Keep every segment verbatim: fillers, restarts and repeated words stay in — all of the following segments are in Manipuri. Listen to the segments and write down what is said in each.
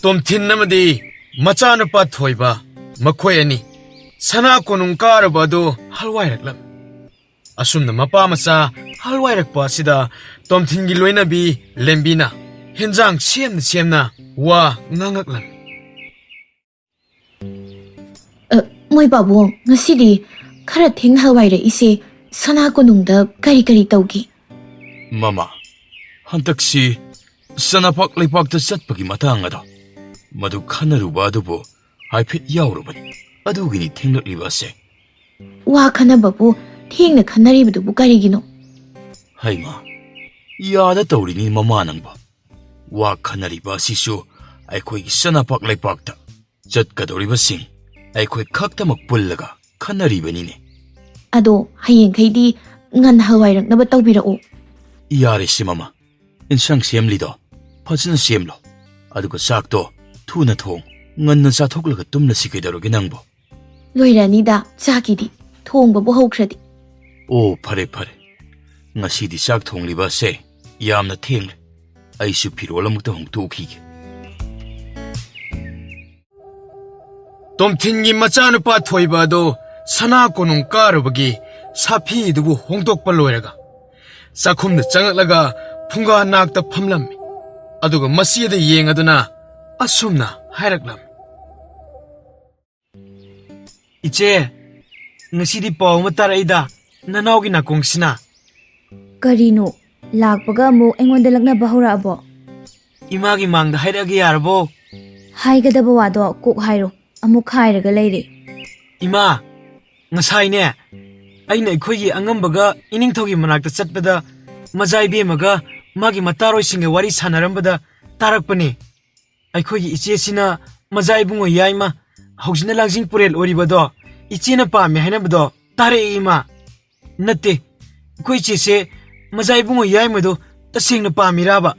ꯇꯣꯝꯊꯤꯟ ꯑꯃꯗꯤ ꯃꯆꯥꯅꯨꯄꯥ ꯊꯣꯏꯕ ꯃꯈꯣꯏ ꯑꯅꯤ ꯁꯅꯥ ꯀꯣꯅꯨꯡ ꯀꯥꯔꯨꯕ ꯑꯗꯨ ꯍꯜꯋꯥꯏꯔꯛꯂꯝꯃꯤ꯫ ꯑꯁꯨꯝꯅ ꯃꯄꯥ ꯃꯆꯥ ꯍꯜꯋꯥꯏꯔꯛꯄ ꯑꯁꯤꯗ ꯇꯣꯝꯊꯤꯟꯒꯤ ꯂꯣꯏꯅꯕꯤ ꯂꯦꯝꯕꯤꯅ ꯍꯦꯟꯖꯥꯡ ꯁꯦꯝꯅ ꯁꯦꯝꯅ ꯋꯥ ꯉꯥꯡꯉꯛꯂꯝꯃꯤ꯫ ꯑ, ꯃꯣꯏ ꯄꯥꯕꯨꯡ, ꯉꯁꯤꯗꯤ ꯈꯔ ꯊꯦꯡꯅ ꯍꯜꯋꯥꯏꯔꯛꯏꯁꯦ ꯁꯅꯥ ꯀꯣꯅꯨꯡꯗ ꯀꯔꯤ ꯀꯔꯤ ꯇꯧꯒꯦ? ꯃꯃꯥ, ꯍꯟꯗꯛꯁꯤ ꯁꯅꯥꯄꯥꯛ ꯂꯩꯄꯥꯛꯇ ꯆꯠꯄꯒꯤ ꯃꯇꯥꯡ ꯑꯗꯣ, ꯃꯗꯨ ꯈꯟꯅꯔꯨꯕ ꯑꯗꯨꯕꯨ ꯍꯥꯏꯐꯦꯠ ꯌꯥꯎꯔꯨꯕꯅꯤ꯫ ꯑꯗꯨꯒꯤꯅꯤ ꯊꯦꯡꯂꯛꯂꯤꯕ ꯑꯁꯦ꯫ ꯋꯥ ꯈꯟꯅꯕꯕꯨ ꯊꯦꯡꯅ ꯈꯟꯅꯔꯤꯕꯗꯨꯕꯨ ꯀꯔꯤꯒꯤꯅꯣ? ꯍꯩꯃꯥ, ꯌꯥꯗ ꯇꯧꯔꯤꯅꯤ ꯃꯃꯥ ꯅꯪꯕꯣ꯫ ꯋꯥ ꯈꯟꯅꯔꯤꯕ ꯑꯁꯤꯁꯨ ꯑꯩꯈꯣꯏꯒꯤ ꯁꯅꯥꯄꯥꯛ ꯂꯩꯄꯥꯛꯇ ꯆꯠꯀꯗꯧꯔꯤꯕꯁꯤꯡ ꯑꯩꯈꯣꯏ ꯈꯛꯇꯃꯛ ꯄꯨꯜꯂꯒ ꯈꯟꯅꯔꯤꯕꯅꯤꯅꯦ꯫ ꯑꯗꯣ ꯍꯌꯦꯡꯈꯩꯗꯤ ꯉꯟꯅ ꯍꯜꯋꯥꯏꯔꯛꯅꯕ ꯇꯧꯕꯤꯔꯛꯎ꯫ ꯌꯥꯔꯦꯁꯦ ꯃꯃꯥ, ꯏꯟꯁꯥꯡ ꯁꯦꯝꯂꯤꯗꯣ ꯐꯖꯅ ꯁꯦꯝꯂꯣ, ꯑꯗꯨꯒ ꯆꯥꯛꯇꯣ ꯊꯨꯅ ꯊꯣꯡ꯫ ꯉꯟꯅ ꯆꯥꯊꯣꯛꯂꯒ ꯇꯨꯝꯂꯁꯤ ꯀꯩꯗꯧꯔꯒꯦ ꯅꯪꯕꯣ? ꯂꯣꯏꯔꯅꯤꯗ ꯆꯥꯛꯀꯤꯗꯤ, ꯊꯣꯡꯕꯕꯨ ꯍꯧꯈ꯭ꯔꯗꯤ꯫ ꯑꯣ, ꯐꯔꯦ ꯐꯔꯦ, ꯉꯁꯤꯗꯤ ꯆꯥꯛ ꯊꯣꯡꯂꯤꯕ ꯑꯁꯦ ꯌꯥꯝꯅ ꯊꯦꯡꯂꯦ꯫ ꯑꯩꯁꯨ ꯐꯤꯔꯣꯜ ꯑꯃꯨꯛꯇ ꯍꯣꯡꯗꯣꯛꯈꯤꯒꯦ꯫ ꯇꯣꯝꯊꯤꯟꯒꯤ ꯃꯆꯥꯅꯨꯄꯥ ꯊꯣꯏꯕ ꯑꯗꯣ ꯁꯅꯥ ꯀꯣꯅꯨꯡ ꯀꯥꯔꯨꯕꯒꯤ ꯁꯥꯐꯤꯗꯨꯕꯨ ꯍꯣꯡꯗꯣꯛꯄ ꯂꯣꯏꯔꯒ ꯆꯥꯛꯈꯨꯝꯗ ꯆꯪꯂꯛꯂꯒ ꯐꯨꯡꯒꯥ ꯅꯥꯛꯇ ꯐꯝꯂꯝꯃꯤ꯫ ꯑꯗꯨꯒ ꯃꯆꯦꯗ ꯌꯦꯡꯂꯗꯨꯅ ꯑꯁꯨꯝꯅ ꯍꯥꯏꯔꯛꯂꯝꯃꯤ꯫ ꯏꯆꯦ, ꯉꯁꯤꯗꯤ ꯄꯥꯎ ꯑꯃ ꯇꯥꯔꯛꯏꯗ, ꯅꯅꯥꯎꯒꯤ ꯅꯥꯀꯣꯡꯁꯤꯅ꯫ ꯀꯔꯤꯅꯣ? ꯂꯥꯛꯄꯒ ꯑꯃꯨꯛ ꯑꯩꯉꯣꯟꯗ ꯂꯛꯅꯕ ꯍꯧꯔꯛꯑꯕꯣ? ꯏꯃꯥꯒꯤ ꯃꯥꯡꯗ ꯍꯥꯏꯔꯛꯑꯒꯦ ꯌꯥꯔꯕꯣ? ꯍꯥꯏꯒꯗꯕ ꯋꯥꯗꯣ ꯀꯣꯛ ꯍꯥꯏꯔꯣ, ꯑꯃꯨꯛ ꯈꯥꯏꯔꯒ ꯂꯩꯔꯦ꯫ ꯏꯃꯥ, ꯉꯁꯥꯏꯅꯦ, ꯑꯩꯅ ꯑꯩꯈꯣꯏꯒꯤ ꯑꯉꯝꯕꯒ ꯏꯅꯤꯡꯊꯧꯒꯤ ꯃꯅꯥꯛꯇ ꯆꯠꯄꯗ ꯃꯖꯥ ꯏꯕꯦꯝꯃꯒ ꯃꯥꯒꯤ ꯃꯇꯥꯔꯣꯏꯁꯤꯡꯒ ꯋꯥꯔꯤ ꯁꯥꯟꯅꯔꯝꯕꯗ ꯇꯥꯔꯛꯄꯅꯦ꯫ ꯑꯩꯈꯣꯏꯒꯤ ꯏꯆꯦꯁꯤꯅ ꯃꯖꯥ ꯏꯕꯨꯡꯉꯣ ꯌꯥꯏꯃ, ꯍꯧꯖꯤꯛꯅ ꯂꯥꯡꯖꯤꯡ ꯄꯨꯔꯦꯜ ꯑꯣꯏꯔꯤꯕꯗꯣ, ꯏꯆꯦꯅ ꯄꯥꯝꯃꯦ ꯍꯥꯏꯅꯕꯗꯣ ꯇꯥꯔꯛꯑꯦ ꯏꯃꯥ꯫ ꯅꯠꯇꯦ, ꯑꯩꯈꯣꯏ ꯏꯆꯦꯁꯦ ꯃꯖꯥ ꯏꯕꯨꯡꯉꯣ ꯌꯥꯏꯃꯗꯣ ꯇꯁꯦꯡꯅ ꯄꯥꯝꯃꯤꯔꯥꯕ?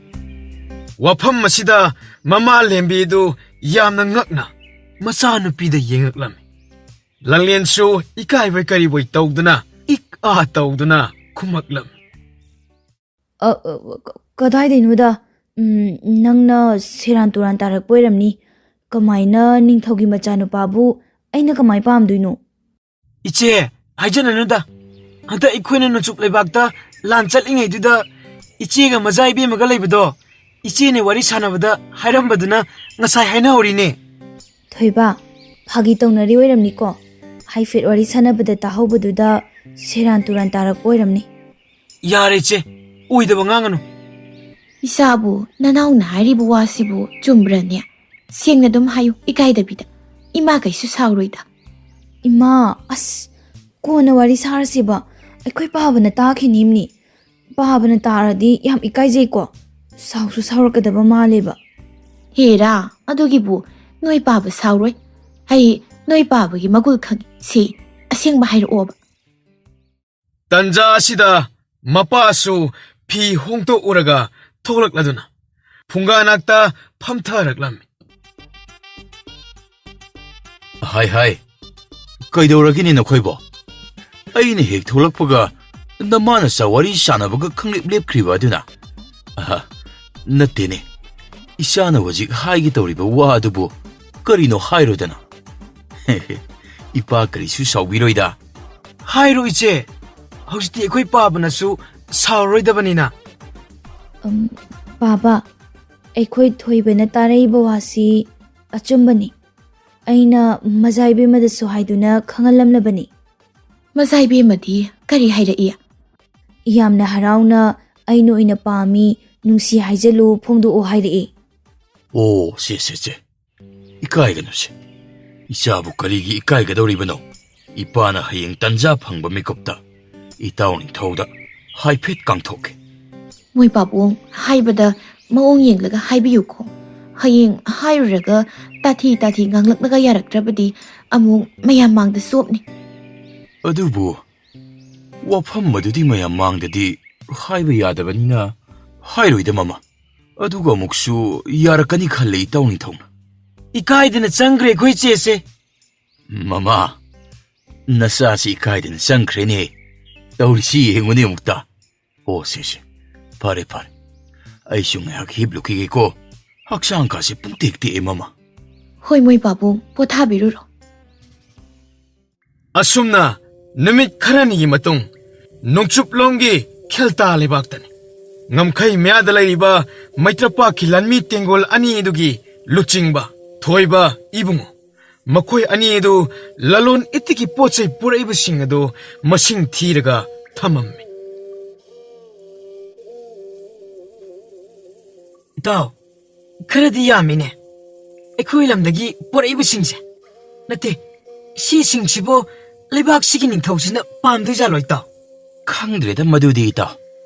ꯋꯥꯐꯝ ꯑꯁꯤꯗ ꯃꯃꯥ ꯂꯦꯝꯕꯤꯗꯨ ꯌꯥꯝꯅ ꯉꯛꯅ ꯃꯆꯥꯅꯨꯄꯤꯗ ꯌꯦꯡꯉꯛꯂꯝꯃꯤ꯫ ꯂꯥꯡꯂꯦꯟꯁꯨ ꯏꯀꯥꯏꯕꯣꯏ ꯀꯔꯤꯕꯣꯏ ꯇꯧꯗꯨꯅ ꯏꯛ ꯑꯥ ꯇꯧꯗꯨꯅ ꯈꯨꯝꯃꯛꯂꯝꯃꯤ꯫ ꯑ, ꯑ, ꯑ, ꯀꯗꯥꯏꯗꯩꯅꯣꯗ? ꯎꯝ, ꯅꯪꯅ ꯁꯦꯔꯥꯟ ꯇꯨꯔꯥꯟ ꯇꯥꯔꯛꯄ ꯑꯣꯏꯔꯝꯅꯤ꯫ ꯀꯃꯥꯏꯅ ꯅꯤꯡꯊꯧꯒꯤ ꯃꯆꯥꯅꯨꯄꯥꯕꯨ ꯑꯩꯅ ꯀꯃꯥꯏ ꯄꯥꯝꯗꯣꯏꯅꯣ? ꯏꯆꯦ, ꯍꯥꯏꯖꯅꯅꯨꯗ꯫ ꯍꯟꯗꯛ ꯑꯩꯈꯣꯏꯅ ꯅꯣꯡꯆꯨꯞ ꯂꯩꯕꯥꯛꯇ ꯂꯥꯟ ꯆꯠꯂꯤꯉꯩꯗꯨꯗ ꯏꯆꯦꯒ ꯃꯖꯥ ꯏꯕꯦꯝꯃꯒ ꯂꯩꯕꯗꯣ, ꯏꯆꯦꯅ ꯋꯥꯔꯤ ꯁꯥꯟꯅꯕꯗ ꯍꯥꯏꯔꯝꯕꯗꯨꯅ ꯉꯁꯥꯏ ꯍꯥꯏꯅꯍꯧꯔꯤꯅꯦ꯫ ꯊꯣꯏꯕ, ꯐꯥꯒꯤ ꯇꯧꯅꯔꯤ ꯑꯣꯏꯔꯝꯅꯤꯀꯣ꯫ ꯍꯥꯏꯐꯦꯠ ꯋꯥꯔꯤ ꯁꯥꯟꯅꯕꯗ ꯇꯥꯍꯧꯕꯗꯨꯗ ꯁꯦꯔꯥꯟ ꯇꯨꯔꯥꯟ ꯇꯥꯔꯛꯄ ꯑꯣꯏꯔꯝꯅꯤ꯫ ꯌꯥꯔꯦ ꯏꯆꯦ, ꯑꯣꯏꯗꯕ ꯉꯥꯡꯒꯅꯨ꯫ ꯏꯆꯥꯕꯨ, ꯅꯅꯥꯎꯅ ꯍꯥꯏꯔꯤꯕ ꯋꯥꯁꯤꯕꯨ ꯆꯨꯝꯕ꯭ꯔꯅꯦ? ꯁꯦꯡꯅ ꯑꯗꯨꯝ ꯍꯥꯏꯌꯨ, ꯏꯀꯥꯏꯗꯕꯤꯗ꯫ ꯏꯃꯥ ꯀꯩꯁꯨ ꯁꯥꯎꯔꯣꯏꯗ꯫ ꯏꯃꯥ, ꯑꯁ, ꯀꯣꯟꯅ ꯋꯥꯔꯤ ꯁꯥꯔꯁꯤꯕ꯫ ꯑꯩꯈꯣꯏ ꯄꯥꯕꯅ ꯇꯥꯈꯤꯅꯤꯝꯅꯤ꯫ ꯄꯥꯕꯅ ꯇꯥꯔꯗꯤ ꯌꯥꯝ ꯏꯀꯥꯏꯖꯩꯀꯣ꯫ ꯁꯥꯎꯁꯨ ꯁꯥꯎꯔꯛꯀꯗꯕ ꯃꯥꯜꯂꯦꯕ꯫ ꯍꯦꯔꯥ, ꯑꯗꯨꯒꯤꯕꯨ ꯅꯣꯏ ꯄꯥꯕ ꯁꯥꯎꯔꯣꯏ꯫ ꯑꯩ ꯅꯣꯏ ꯄꯥꯕꯒꯤ ꯃꯒꯨꯜ ꯈꯪꯉꯤ꯫ ꯁꯤ, ꯑꯁꯦꯡꯕ ꯍꯥꯏꯔꯛꯑꯣꯕ꯫ ꯇꯟꯖꯥ ꯑꯁꯤꯗ ꯃꯄꯥꯁꯨ ꯐꯤ ꯍꯣꯡꯗꯣꯛꯎꯔꯒ ꯊꯣꯛꯂꯛꯂꯗꯨꯅ ꯐꯨꯡꯒꯥ ꯅꯥꯛꯇ ꯐꯝꯊꯔꯛꯂꯝꯃꯤ꯫ ꯍꯥꯏ ꯍꯥꯏ, ꯀꯩꯗꯧꯔꯒꯦꯅꯦ ꯅꯈꯣꯏꯕꯣ? ꯑꯩꯅ ꯍꯦꯛ ꯊꯣꯛꯂꯛꯄꯒ ꯅꯃꯥ ꯅꯆꯥ ꯋꯥꯔꯤ ꯁꯥꯟꯅꯕꯒ ꯈꯪꯂꯦꯞ ꯂꯦꯞꯈ꯭ꯔꯤꯕ ꯑꯗꯨꯅ? ꯑꯍ, ꯅꯠꯇꯦꯅꯦ, ꯏꯆꯥꯅ ꯍꯧꯖꯤꯛ ꯍꯥꯏꯒꯦ ꯇꯧꯔꯤꯕ ꯋꯥ ꯑꯗꯨꯕꯨ ꯀꯔꯤꯅꯣ ꯍꯥꯏꯔꯣꯗꯅ꯫ ꯏꯄꯥ ꯀꯔꯤꯁꯨ ꯁꯥꯎꯕꯤꯔꯣꯏꯗ꯫ ꯍꯥꯏꯔꯣ ꯏꯆꯦ, ꯍꯧꯖꯤꯛꯇꯤ ꯑꯩꯈꯣꯏ ꯄꯥꯕꯅꯁꯨ ꯁꯥꯎꯔꯔꯣꯏꯗꯕꯅꯤꯅ꯫ ꯎꯝ, ꯄꯥꯕ, ꯑꯩꯈꯣꯏ ꯊꯣꯏꯕꯅ ꯇꯥꯔꯛꯏꯕ ꯋꯥꯁꯤ ꯑꯆꯨꯝꯕꯅꯤ꯫ ꯑꯩꯅ ꯃꯖꯥ ꯏꯕꯦꯝꯃꯗꯁꯨ ꯍꯥꯏꯗꯨꯅ ꯈꯪꯍꯜꯂꯝꯂꯕꯅꯤ꯫ ꯃꯖꯥ ꯏꯕꯦꯝꯃꯗꯤ ꯀꯔꯤ ꯍꯥꯏꯔꯛꯏ? ꯌꯥꯝꯅ ꯍꯔꯥꯎꯅ "ꯑꯩꯅ ꯑꯣꯏꯅ ꯄꯥꯝꯃꯤ, ꯅꯨꯡꯁꯤ ꯍꯥꯏꯖꯜꯂꯨ, ꯐꯣꯡꯗꯣꯛꯎ" ꯍꯥꯏꯔꯛꯏ꯫ ꯑꯣ, ꯁꯦ, ꯁꯦ, ꯁꯦ꯫ ꯏꯀꯥꯏꯒꯅꯨꯁꯦ꯫ ꯏꯆꯥꯕꯨ ꯀꯔꯤꯒꯤ ꯏꯀꯥꯏꯒꯗꯧꯔꯤꯕꯅꯣ? ꯏꯄꯥꯅ ꯍꯌꯦꯡ ꯇꯟꯖꯥ ꯐꯪꯕ ꯃꯤꯀꯨꯞꯇ ꯏꯇꯥꯎ ꯅꯤꯡꯊꯧꯗ ꯍꯥꯏꯐꯦꯠ ꯀꯥꯡꯊꯣꯛꯀꯦ꯫ ꯃꯣꯏ ꯄꯥꯕꯨꯡ, ꯍꯥꯏꯕꯗ ꯃꯑꯣꯡ ꯌꯦꯡꯂꯒ ꯍꯥꯏꯕꯤꯌꯨꯀꯣ꯫ ꯍꯌꯦꯡ ꯍꯥꯏꯔꯨꯔꯒ ꯇꯥꯊꯤ ꯇꯥꯊꯤ ꯉꯥꯡꯂꯛꯂꯒ ꯌꯥꯔꯛꯇ꯭ꯔꯕꯗꯤ ꯑꯃꯨꯛ ꯃꯌꯥꯝ ꯃꯥꯡꯗ ꯆꯣꯞꯅꯤ꯫ ꯑꯗꯨꯕꯨ ꯋꯥꯐꯝ ꯑꯗꯨꯗꯤ ꯃꯌꯥꯝ ꯃꯥꯡꯗꯗꯤ ꯍꯥꯏꯕ ꯌꯥꯗꯕꯅꯤꯅ ꯍꯥꯏꯔꯣꯏꯗ ꯃꯃꯥ꯫ ꯑꯗꯨꯒ ꯑꯃꯨꯛꯁꯨ ꯌꯥꯔꯛꯀꯅꯤ ꯈꯜꯂꯦ ꯏꯇꯥꯎ ꯅꯤꯡꯊꯧꯅ꯫ ꯏꯀꯥꯏꯗꯅ ꯆꯪꯈ꯭ꯔꯦ ꯑꯩꯈꯣꯏ ꯆꯦꯁꯦ꯫ ꯃꯃꯥ, ꯅꯆꯥꯁꯤ ꯏꯀꯥꯏꯗꯅ ꯆꯪꯈ꯭ꯔꯦꯅꯦ꯫ ꯇꯧꯔꯤꯁꯤ ꯌꯦꯡꯉꯨꯅꯦ ꯑꯃꯨꯛꯇ꯫ ꯑꯣ, ꯁꯦ, ꯁꯦ꯫ ꯐꯔꯦ, ꯐꯔꯦ꯫ ꯑꯩꯁꯨ ꯉꯥꯏꯍꯥꯛ ꯍꯤꯞꯂꯨꯈꯤꯒꯦꯀꯣ꯫ ꯍꯛꯆꯥꯡ ꯀꯥꯁꯦ ꯄꯨꯡꯇꯦꯛ ꯇꯦꯛꯑꯦ, ꯃꯃꯥ꯫ ꯍꯣꯏ, ꯃꯣꯏ ꯄꯥꯕꯨꯡ, ꯄꯣꯊꯥꯕꯤꯔꯨꯔꯣ꯫ ꯑꯁꯨꯝꯅ ꯅꯨꯃꯤꯠ ꯈꯔꯅꯤꯒꯤ ꯃꯇꯨꯡ, ꯅꯣꯡꯆꯨꯞꯂꯣꯝꯒꯤ ꯈꯦꯜꯇꯥ ꯂꯩꯕꯥꯛꯇꯅꯤ꯫ ꯉꯝꯈꯩ ꯃꯌꯥꯗ ꯂꯩꯔꯤꯕ ꯃꯩꯇ꯭ꯔꯄꯥꯛꯀꯤ ꯂꯥꯟꯃꯤ ꯇꯦꯡꯒꯣꯜ ꯑꯅꯤ ꯑꯗꯨꯒꯤ ꯂꯨꯆꯤꯡꯕ ꯊꯣꯏꯕ ꯏꯕꯨꯡꯉꯣ, ꯃꯈꯣꯏ ꯑꯅꯤ ꯑꯗꯨ ꯂꯂꯣꯟ ꯏꯇꯤꯛꯀꯤ ꯄꯣꯠ ꯆꯩ ꯄꯨꯔꯛꯏꯕꯁꯤꯡ ꯑꯗꯨ ꯃꯁꯤꯡ ꯊꯤꯔꯒ ꯊꯝꯃꯝꯃꯤ꯫ ꯏꯇꯥꯎ, ꯈꯔꯗꯤ ꯌꯥꯝꯃꯤꯅꯦ ꯑꯩꯈꯣꯏ ꯂꯝꯗꯒꯤ ꯄꯨꯔꯛꯏꯕꯁꯤꯡꯁꯦ꯫ ꯅꯠꯇꯦ, ꯁꯤꯁꯤꯡꯁꯤꯕꯨ ꯂꯩꯕꯥꯛꯁꯤꯒꯤ ꯅꯤꯡꯊꯧꯁꯤꯅ ꯄꯥꯝꯗꯣꯏꯖꯥꯠꯂꯣ, ꯏꯇꯥꯎ? ꯈꯪꯗ꯭ꯔꯦꯗ ꯃꯗꯨꯗꯤ, ꯏꯇꯥꯎ꯫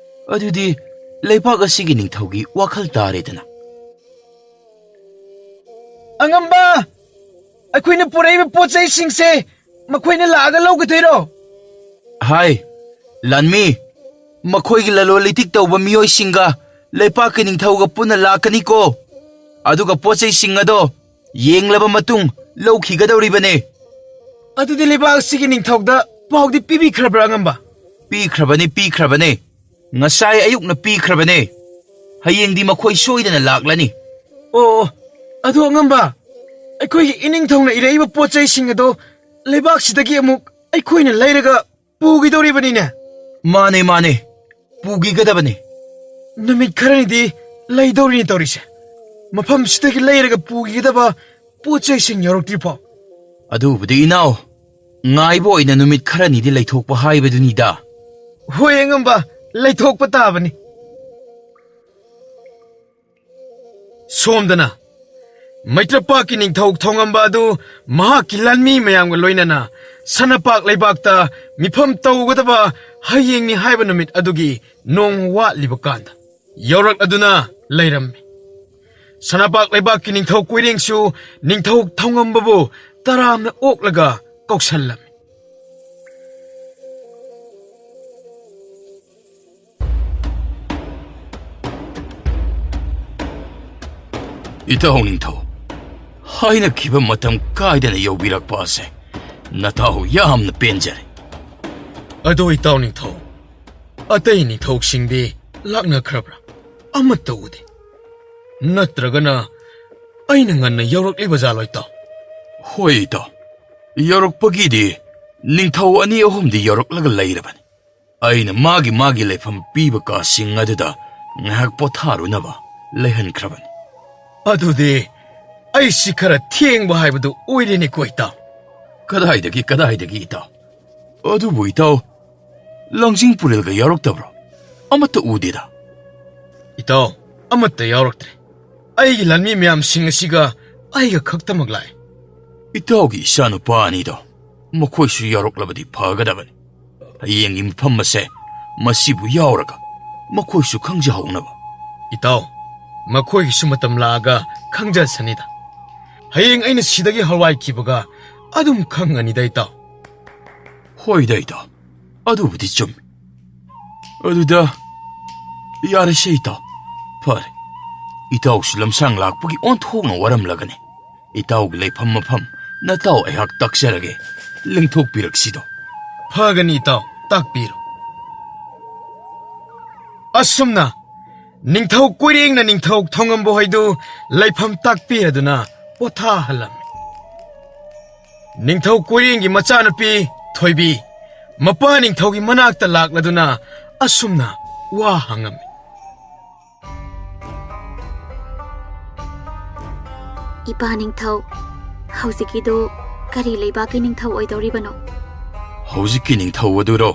ꯑꯗꯨꯗꯤ ꯂꯩꯕꯥꯛ ꯑꯁꯤꯒꯤ ꯅꯤꯡꯊꯧꯒꯤ ꯋꯥꯈꯜ ꯇꯥꯔꯦꯗꯅ꯫ ꯑꯉꯝꯕ, ꯑꯩꯈꯣꯏꯅ ꯄꯨꯔꯛꯏꯕ ꯄꯣꯠ ꯆꯩꯁꯤꯡꯁꯦ ꯃꯈꯣꯏꯅ ꯂꯥꯛꯑꯒ ꯂꯧꯒꯗꯣꯏꯔꯣ? ꯍꯥꯏ, ꯂꯥꯟꯃꯤ, ꯃꯈꯣꯏꯒꯤ ꯂꯂꯣꯟ ꯏꯇꯤꯛ ꯇꯧꯕ ꯃꯤꯑꯣꯏꯁꯤꯡꯒ ꯂꯩꯄꯥꯛꯀꯤ ꯅꯤꯡꯊꯧꯒ ꯄꯨꯟꯅ ꯂꯥꯛꯀꯅꯤꯀꯣ꯫ ꯑꯗꯨꯒ ꯄꯣꯠ ꯆꯩꯁꯤꯡ ꯑꯗꯣ ꯌꯦꯡꯂꯕ ꯃꯇꯨꯡ ꯂꯧꯈꯤꯒꯗꯧꯔꯤꯕꯅꯦ꯫ ꯑꯗꯨꯗꯤ ꯂꯩꯕꯥꯛ ꯑꯁꯤꯒꯤ ꯅꯤꯡꯊꯧꯗ ꯄꯥꯎꯗꯤ ꯄꯤꯕꯤꯈ꯭ꯔꯕ꯭ꯔꯥ, ꯑꯉꯝꯕ? ꯄꯤꯈ꯭ꯔꯕꯅꯤ, ꯄꯤꯈ꯭ꯔꯕꯅꯤ꯫ ꯉꯁꯥꯏ ꯑꯌꯨꯛꯅ ꯄꯤꯈ꯭ꯔꯕꯅꯦ꯫ ꯍꯌꯦꯡꯗꯤ ꯃꯈꯣꯏ ꯁꯣꯏꯗꯅ ꯂꯥꯛꯂꯅꯤ꯫ ꯑꯣ, ꯑꯣ, ꯑꯗꯣ ꯑꯉꯝꯕ, ꯑꯩꯈꯣꯏꯒꯤ ꯏꯅꯤꯡꯊꯧꯅ ꯏꯔꯛꯏꯕ ꯄꯣꯠ ꯆꯩꯁꯤꯡ ꯑꯗꯣ ꯂꯩꯕꯥꯛꯁꯤꯗꯒꯤ ꯑꯃꯨꯛ ꯑꯩꯈꯣꯏꯅ ꯂꯩꯔꯒ ꯄꯨꯈꯤꯗꯧꯔꯤꯕꯅꯤꯅꯦ꯫ ꯃꯥꯅꯦ, ꯃꯥꯅꯦ, ꯄꯨꯈꯤꯒꯗꯕꯅꯤ꯫ ꯅꯨꯃꯤꯠ ꯈꯔꯅꯤꯗꯤ ꯂꯩꯗꯧꯔꯤꯅꯤ ꯇꯧꯔꯤꯁꯦ꯫ ꯃꯐꯝꯁꯤꯗꯒꯤ ꯂꯩꯔꯒ ꯄꯨꯈꯤꯒꯗꯕ ꯄꯣꯠ ꯆꯩꯁꯤꯡ ꯌꯧꯔꯛꯇ꯭ꯔꯤ ꯐꯥꯎ꯫ ꯑꯗꯨꯕꯨꯗꯤ, ꯏꯅꯥꯎ, ꯉꯥꯏꯕ ꯑꯣꯏꯅ ꯅꯨꯃꯤꯠ ꯈꯔꯅꯤꯗꯤ ꯂꯩꯊꯣꯛꯄ ꯍꯥꯏꯕꯗꯨꯅꯤꯗ꯫ ꯍꯣꯏ, ꯑꯉꯝꯕ, ꯂꯩꯊꯣꯛꯄ ꯇꯥꯕꯅꯤ꯫ ꯁꯣꯝꯗꯅ ꯃꯩꯇ꯭ꯔꯄꯥꯛꯀꯤ ꯅꯤꯡꯊꯧ ꯊꯣꯉꯝꯕ ꯑꯗꯨ ꯃꯍꯥꯛꯀꯤ ꯂꯥꯟꯃꯤ ꯃꯌꯥꯝꯒ ꯂꯣꯏꯅꯅ ꯁꯅꯄꯥꯛ ꯂꯩꯕꯥꯛꯇ ꯃꯤꯐꯝ ꯇꯧꯒꯗꯕ ꯍꯌꯦꯡꯅꯤ ꯍꯥꯏꯕ ꯅꯨꯃꯤꯠ ꯑꯗꯨꯒꯤ ꯅꯣꯡꯃ ꯋꯥꯠꯂꯤꯕ ꯀꯥꯟꯗ ꯌꯧꯔꯛꯂꯗꯨꯅ ꯂꯩꯔꯝꯃꯤ꯫ ꯁꯅꯄꯥꯛ ꯂꯩꯕꯥꯛꯀꯤ ꯅꯤꯡꯊꯧ ꯀꯣꯏꯔꯦꯡꯁꯨ ꯅꯤꯡꯊꯧ ꯊꯣꯉꯝꯕꯕꯨ ꯇꯔꯥꯝꯅ ꯑꯣꯛꯂꯒ ꯀꯧꯁꯜꯂꯝꯃꯤ꯫ ꯏꯇꯥꯎ ꯅꯤꯡꯊꯧ, ꯍꯥꯏꯅꯈꯤꯕ ꯃꯇꯝ ꯀꯥꯏꯗꯅ ꯌꯧꯕꯤꯔꯛꯄ ꯑꯁꯦ ꯅꯇꯥꯎ ꯌꯥꯝꯅ ꯄꯦꯟꯖꯔꯦ꯫ ꯑꯗꯣ ꯏꯇꯥꯎ ꯅꯤꯡꯊꯧ, ꯑꯇꯩ ꯅꯤꯡꯊꯧꯁꯤꯡꯗꯤ ꯂꯥꯛꯅꯈ꯭ꯔꯕ꯭ꯔꯥ? ꯑꯃꯠꯇ ꯎꯗꯦ꯫ ꯅꯠꯇ꯭ꯔꯒꯅ ꯑꯩꯅ ꯉꯟꯅ ꯌꯧꯔꯛꯂꯤꯕ ꯖꯥꯠꯂꯣ, ꯏꯇꯥꯎ? ꯍꯣꯏ, ꯏꯇꯥꯎ꯫ ꯌꯧꯔꯛꯄꯒꯤꯗꯤ ꯅꯤꯡꯊꯧ ꯑꯅꯤ ꯑꯍꯨꯝꯗꯤ ꯌꯧꯔꯛꯂꯒ ꯂꯩꯔꯕꯅꯤ꯫ ꯑꯩꯅ ꯃꯥꯒꯤ ꯃꯥꯒꯤ ꯂꯩꯐꯝ ꯄꯤꯕ ꯀꯥꯁꯤꯡ ꯑꯗꯨꯗ ꯉꯥꯏꯍꯥꯛ ꯄꯣꯊꯥꯔꯨꯅꯕ ꯂꯩꯍꯟꯈ꯭ꯔꯕꯅꯤ꯫ ꯑꯗꯨꯗꯤ ꯑꯩꯁꯤ ꯈꯔ ꯊꯦꯡꯕ ꯍꯥꯏꯕꯗꯨ ꯑꯣꯏꯔꯦꯅꯦꯀꯣ, ꯏꯇꯥꯎ꯫ ꯀꯗꯥꯏꯗꯒꯤ, ꯀꯗꯥꯏꯗꯒꯤ, ꯏꯇꯥꯎ? ꯑꯗꯨꯕꯨ, ꯏꯇꯥꯎ, ꯂꯥꯡꯖꯤꯡ ꯄꯨꯔꯦꯜꯒ ꯌꯥꯎꯔꯛꯇꯕ꯭ꯔꯣ? ꯑꯃꯠꯇ ꯎꯗꯦꯗ꯫ ꯏꯇꯥꯎ, ꯑꯃꯠꯇ ꯌꯥꯎꯔꯛꯇ꯭ꯔꯦ꯫ ꯑꯩꯒꯤ ꯂꯥꯟꯃꯤ ꯃꯌꯥꯝꯁꯤꯡ ꯑꯁꯤꯒ ꯑꯩꯒ ꯈꯛꯇꯃꯛ ꯂꯥꯛꯑꯦ꯫ ꯏꯇꯥꯎꯒꯤ ꯏꯆꯥꯅꯨꯄꯥ ꯑꯅꯤꯗꯣ, ꯃꯈꯣꯏꯁꯨ ꯌꯥꯎꯔꯛꯂꯕꯗꯤ ꯐꯒꯗꯕꯅꯤ꯫ ꯍꯌꯦꯡꯒꯤ ꯃꯤꯐꯝ ꯑꯁꯦ ꯃꯁꯤꯕꯨ ꯌꯥꯎꯔꯒ ꯃꯈꯣꯏꯁꯨ ꯈꯪꯖꯍꯧꯅꯕ꯫ ꯏꯇꯥꯎ, ꯃꯈꯣꯏꯒꯤꯁꯨ ꯃꯇꯝ ꯂꯥꯛꯑꯒ ꯈꯪꯖꯁꯅꯤꯗ꯫ ꯍꯌꯦꯡ ꯑꯩꯅ ꯁꯤꯗꯒꯤ ꯍꯜꯋꯥꯏꯈꯤꯕꯒ ꯑꯗꯨꯝ ꯈꯪꯉꯅꯤꯗ, ꯏꯇꯥꯎ꯫ ꯍꯣꯏꯗ, ꯏꯇꯥꯎ꯫ ꯑꯗꯨꯕꯨꯗꯤ ꯆꯨꯝꯃꯤ꯫ ꯑꯗꯨꯗ ꯌꯥꯔꯦꯁꯦ, ꯏꯇꯥꯎ꯫ ꯐꯔꯦ꯫ ꯏꯇꯥꯎꯁꯨ ꯂꯝꯁꯥꯡ ꯂꯥꯛꯄꯒꯤ ꯑꯣꯟꯊꯣꯛꯅ ꯋꯥꯔꯝꯂꯒꯅꯤ꯫ ꯏꯇꯥꯎꯒꯤ ꯂꯩꯐꯝ ꯃꯐꯝ ꯅꯇꯥꯎ ꯑꯩꯍꯥꯛ ꯇꯥꯛꯆꯔꯒꯦ꯫ ꯂꯦꯡꯊꯣꯛꯄꯤꯔꯛꯁꯤꯗꯣ꯫ ꯐꯒꯅꯤ, ꯏꯇꯥꯎ, ꯇꯥꯛꯄꯤꯔꯣ꯫ ꯑꯁꯨꯝꯅ ꯅꯤꯡꯊꯧ ꯀꯣꯏꯔꯦꯡꯅ ꯅꯤꯡꯊꯧ ꯊꯣꯡꯉꯝꯕ ꯍꯣꯏꯗꯨ ꯂꯩꯐꯝ ꯇꯥꯛꯄꯤꯔꯗꯨꯅ ꯄꯣꯊꯥꯍꯜꯂꯝꯃꯤ꯫ ꯅꯤꯡꯊꯧ ꯀꯣꯏꯔꯦꯡꯒꯤ ꯃꯆꯥꯅꯨꯄꯤ ꯊꯣꯏꯕꯤ ꯃꯄꯥ ꯅꯤꯡꯊꯧꯒꯤ ꯃꯅꯥꯛꯇ ꯂꯥꯛꯂꯗꯨꯅ ꯑꯁꯨꯝꯅ ꯋꯥ ꯍꯪꯉꯝꯃꯤ꯫ ꯏꯄꯥ ꯅꯤꯡꯊꯧ, ꯍꯧꯖꯤꯛꯀꯤꯗꯨ ꯀꯔꯤ ꯂꯩꯕꯥꯛꯀꯤ ꯅꯤꯡꯊꯧ ꯑꯣꯏꯗꯧꯔꯤꯕꯅꯣ? ꯍꯧꯖꯤꯛꯀꯤ ꯅꯤꯡꯊꯧ ꯑꯗꯨꯔꯣ?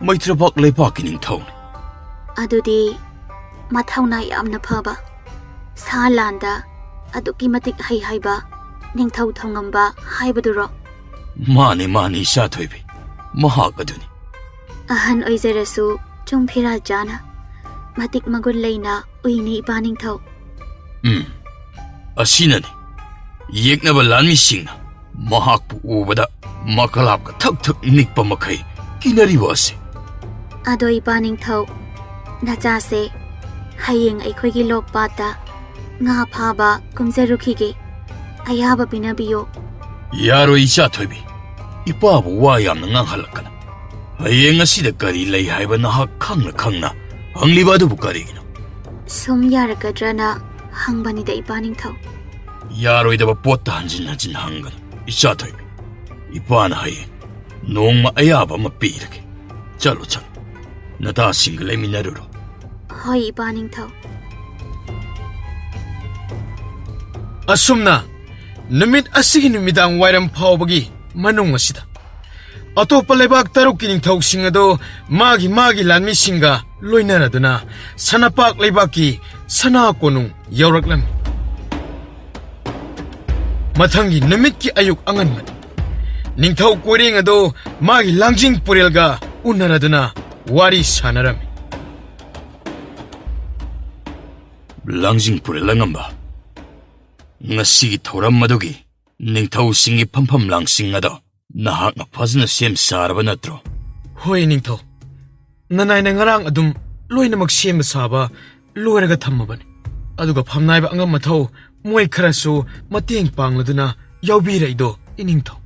ꯃꯩꯇ꯭ꯔꯕꯥꯛ ꯂꯩꯕꯥꯛꯀꯤ ꯅꯤꯡꯊꯧꯅꯤ꯫ ꯑꯗꯨꯗꯤ ꯃꯊꯧꯅꯥ ꯌꯥꯝꯅ ꯐꯕ, ꯁꯥ ꯂꯥꯟꯗ ꯑꯗꯨꯛꯀꯤ ꯃꯇꯤꯛ ꯍꯩ ꯍꯥꯏꯕ ꯅꯤꯡꯊꯧ ꯊꯣꯡꯉꯝꯕ ꯍꯥꯏꯕꯗꯨꯔꯣ? ꯃꯥꯅꯤ, ꯃꯥꯅꯤ, ꯏꯆꯥ ꯊꯣꯏꯕꯤ, ꯃꯍꯥꯛ ꯑꯗꯨꯅꯤ꯫ ꯑꯍꯟ ꯑꯣꯏꯖꯔꯁꯨ ꯆꯨꯡ ꯐꯤꯔꯥ ꯆꯥꯅ ꯃꯇꯤꯛ ꯃꯒꯨꯟ ꯂꯩꯅ ꯎꯏꯅꯤ, ꯏꯄꯥ ꯅꯤꯡꯊꯧ꯫ ꯎꯝ, ꯑꯁꯤꯅꯅꯤ ꯌꯦꯛꯅꯕ ꯂꯥꯟꯃꯤꯁꯤꯡꯅ ꯃꯍꯥꯛꯄꯨ ꯎꯕꯗ ꯃꯀꯂꯥꯞꯀ ꯊꯛ ꯊꯛ ꯅꯤꯛꯄ ꯃꯈꯩ ꯀꯤꯅꯔꯤꯕ ꯑꯁꯤ꯫ ꯑꯗꯣ ꯏꯄꯥ ꯅꯤꯡꯊꯧ, ꯅꯆꯥꯁꯦ ꯍꯌꯦꯡ ꯑꯩꯈꯣꯏꯒꯤ ꯂꯣꯛꯄꯥꯠꯇ ꯉꯥ ꯐꯥꯕ ꯀꯨꯝꯖꯔꯨꯈꯤꯒꯦ꯫ ꯑꯌꯥꯕ ꯄꯤꯅꯕꯤꯌꯣ꯫ ꯌꯥꯔꯣꯏ, ꯏꯆꯥ ꯊꯣꯏꯕꯤ꯫ ꯏꯄꯥꯕꯨ ꯋꯥ ꯌꯥꯝꯅ ꯉꯥꯡꯍꯜꯂꯛꯀꯅꯨ꯫ ꯍꯌꯦꯡ ꯑꯁꯤꯗ ꯀꯔꯤ ꯂꯩ ꯍꯥꯏꯕ ꯅꯍꯥꯛ ꯈꯪꯅ ꯈꯪꯅ ꯍꯪꯂꯤꯕ ꯑꯗꯨꯕꯨ ꯀꯔꯤꯒꯤꯅꯣ? ꯁꯨꯝ ꯌꯥꯔꯛꯀꯗ꯭ꯔꯅ ꯍꯪꯕꯅꯤꯗ, ꯏꯄꯥ ꯅꯤꯡꯊꯧ꯫ ꯌꯥꯔꯣꯏꯗꯕ ꯄꯣꯠꯇ ꯍꯟꯖꯤꯟ ꯍꯟꯖꯤꯟ ꯍꯪꯒꯅꯨ, ꯏꯆꯥ ꯊꯣꯏꯕꯤ꯫ ꯏꯄꯥꯅ ꯍꯌꯦꯡ ꯅꯣꯡꯃ ꯑꯌꯥꯕ ꯑꯃ ꯄꯤꯔꯒꯦ꯫ ꯆꯠꯂꯣ, ꯆꯠꯂꯣ꯫ ꯅꯇꯥꯁꯤꯡꯒ ꯂꯩꯃꯤꯟꯅꯔꯨꯔꯣ꯫ ꯍꯣꯏ, ꯏꯄꯥ ꯅꯤꯡꯊꯧ꯫ ꯑꯁꯨꯝꯅ ꯅꯨꯃꯤꯠ ꯑꯁꯤꯒꯤ ꯅꯨꯃꯤꯗꯥꯡ ꯋꯥꯏꯔꯝ ꯐꯥꯎꯕꯒꯤ ꯃꯅꯨꯡ ꯑꯁꯤꯗ ꯑꯇꯣꯞꯄ ꯂꯩꯕꯥꯛ ꯇꯔꯨꯛꯀꯤ ꯅꯤꯡꯊꯧꯁꯤꯡ ꯑꯗꯨ ꯃꯥꯒꯤ ꯃꯥꯒꯤ ꯂꯥꯟꯃꯤꯁꯤꯡꯒ ꯂꯣꯏꯅꯔꯗꯨꯅ ꯁꯅꯥꯄꯥꯛ ꯂꯩꯕꯥꯛꯀꯤ ꯁꯅꯥ ꯀꯣꯅꯨꯡ ꯌꯧꯔꯛꯂꯝꯃꯤ꯫ ꯃꯊꯪꯒꯤ ꯅꯨꯃꯤꯠꯀꯤ ꯑꯌꯨꯛ ꯑꯉꯟꯕꯗ ꯅꯤꯡꯊꯧ ꯀꯣꯏꯔꯦꯡ ꯑꯗꯨ ꯃꯥꯒꯤ ꯂꯥꯡꯖꯤꯡ ꯄꯨꯔꯦꯜꯒ ꯎꯅꯔꯗꯨꯅ ꯋꯥꯔꯤ ꯁꯥꯟꯅꯔꯝꯃꯤ꯫ ꯂꯥꯡꯖꯤꯡ ꯄꯨꯔꯦꯜ ꯑꯉꯝꯕ, ꯉꯁꯤꯒꯤ ꯊꯧꯔꯝ ꯑꯗꯨꯒꯤ ꯅꯤꯡꯊꯧꯁꯤꯡꯒꯤ ꯐꯝꯐꯝ ꯂꯥꯡꯁꯤꯡ ꯑꯗꯣ ꯅꯍꯥꯛꯅ ꯐꯖꯅ ꯁꯦꯝ ꯁꯥꯔꯕ ꯅꯠꯇ꯭ꯔꯣ? ꯍꯣꯏ, ꯅꯤꯡꯊꯧ꯫ ꯅꯅꯥꯏꯅ ꯉꯔꯥꯡ ꯑꯗꯨꯝ ꯂꯣꯏꯅꯃꯛ ꯁꯦꯝꯕ ꯁꯥꯕ ꯂꯣꯏꯔꯒ ꯊꯝꯃꯕꯅꯤ꯫ ꯑꯗꯨꯒ ꯐꯝꯅꯥꯏꯕ ꯑꯉꯝ ꯑꯊꯧ ꯃꯣꯏ ꯈꯔꯁꯨ ꯃꯇꯦꯡ ꯄꯥꯡꯂꯗꯨꯅ ꯌꯥꯎꯕꯤꯔꯛꯏꯗꯣ, ꯏꯅꯤꯡꯊꯧ꯫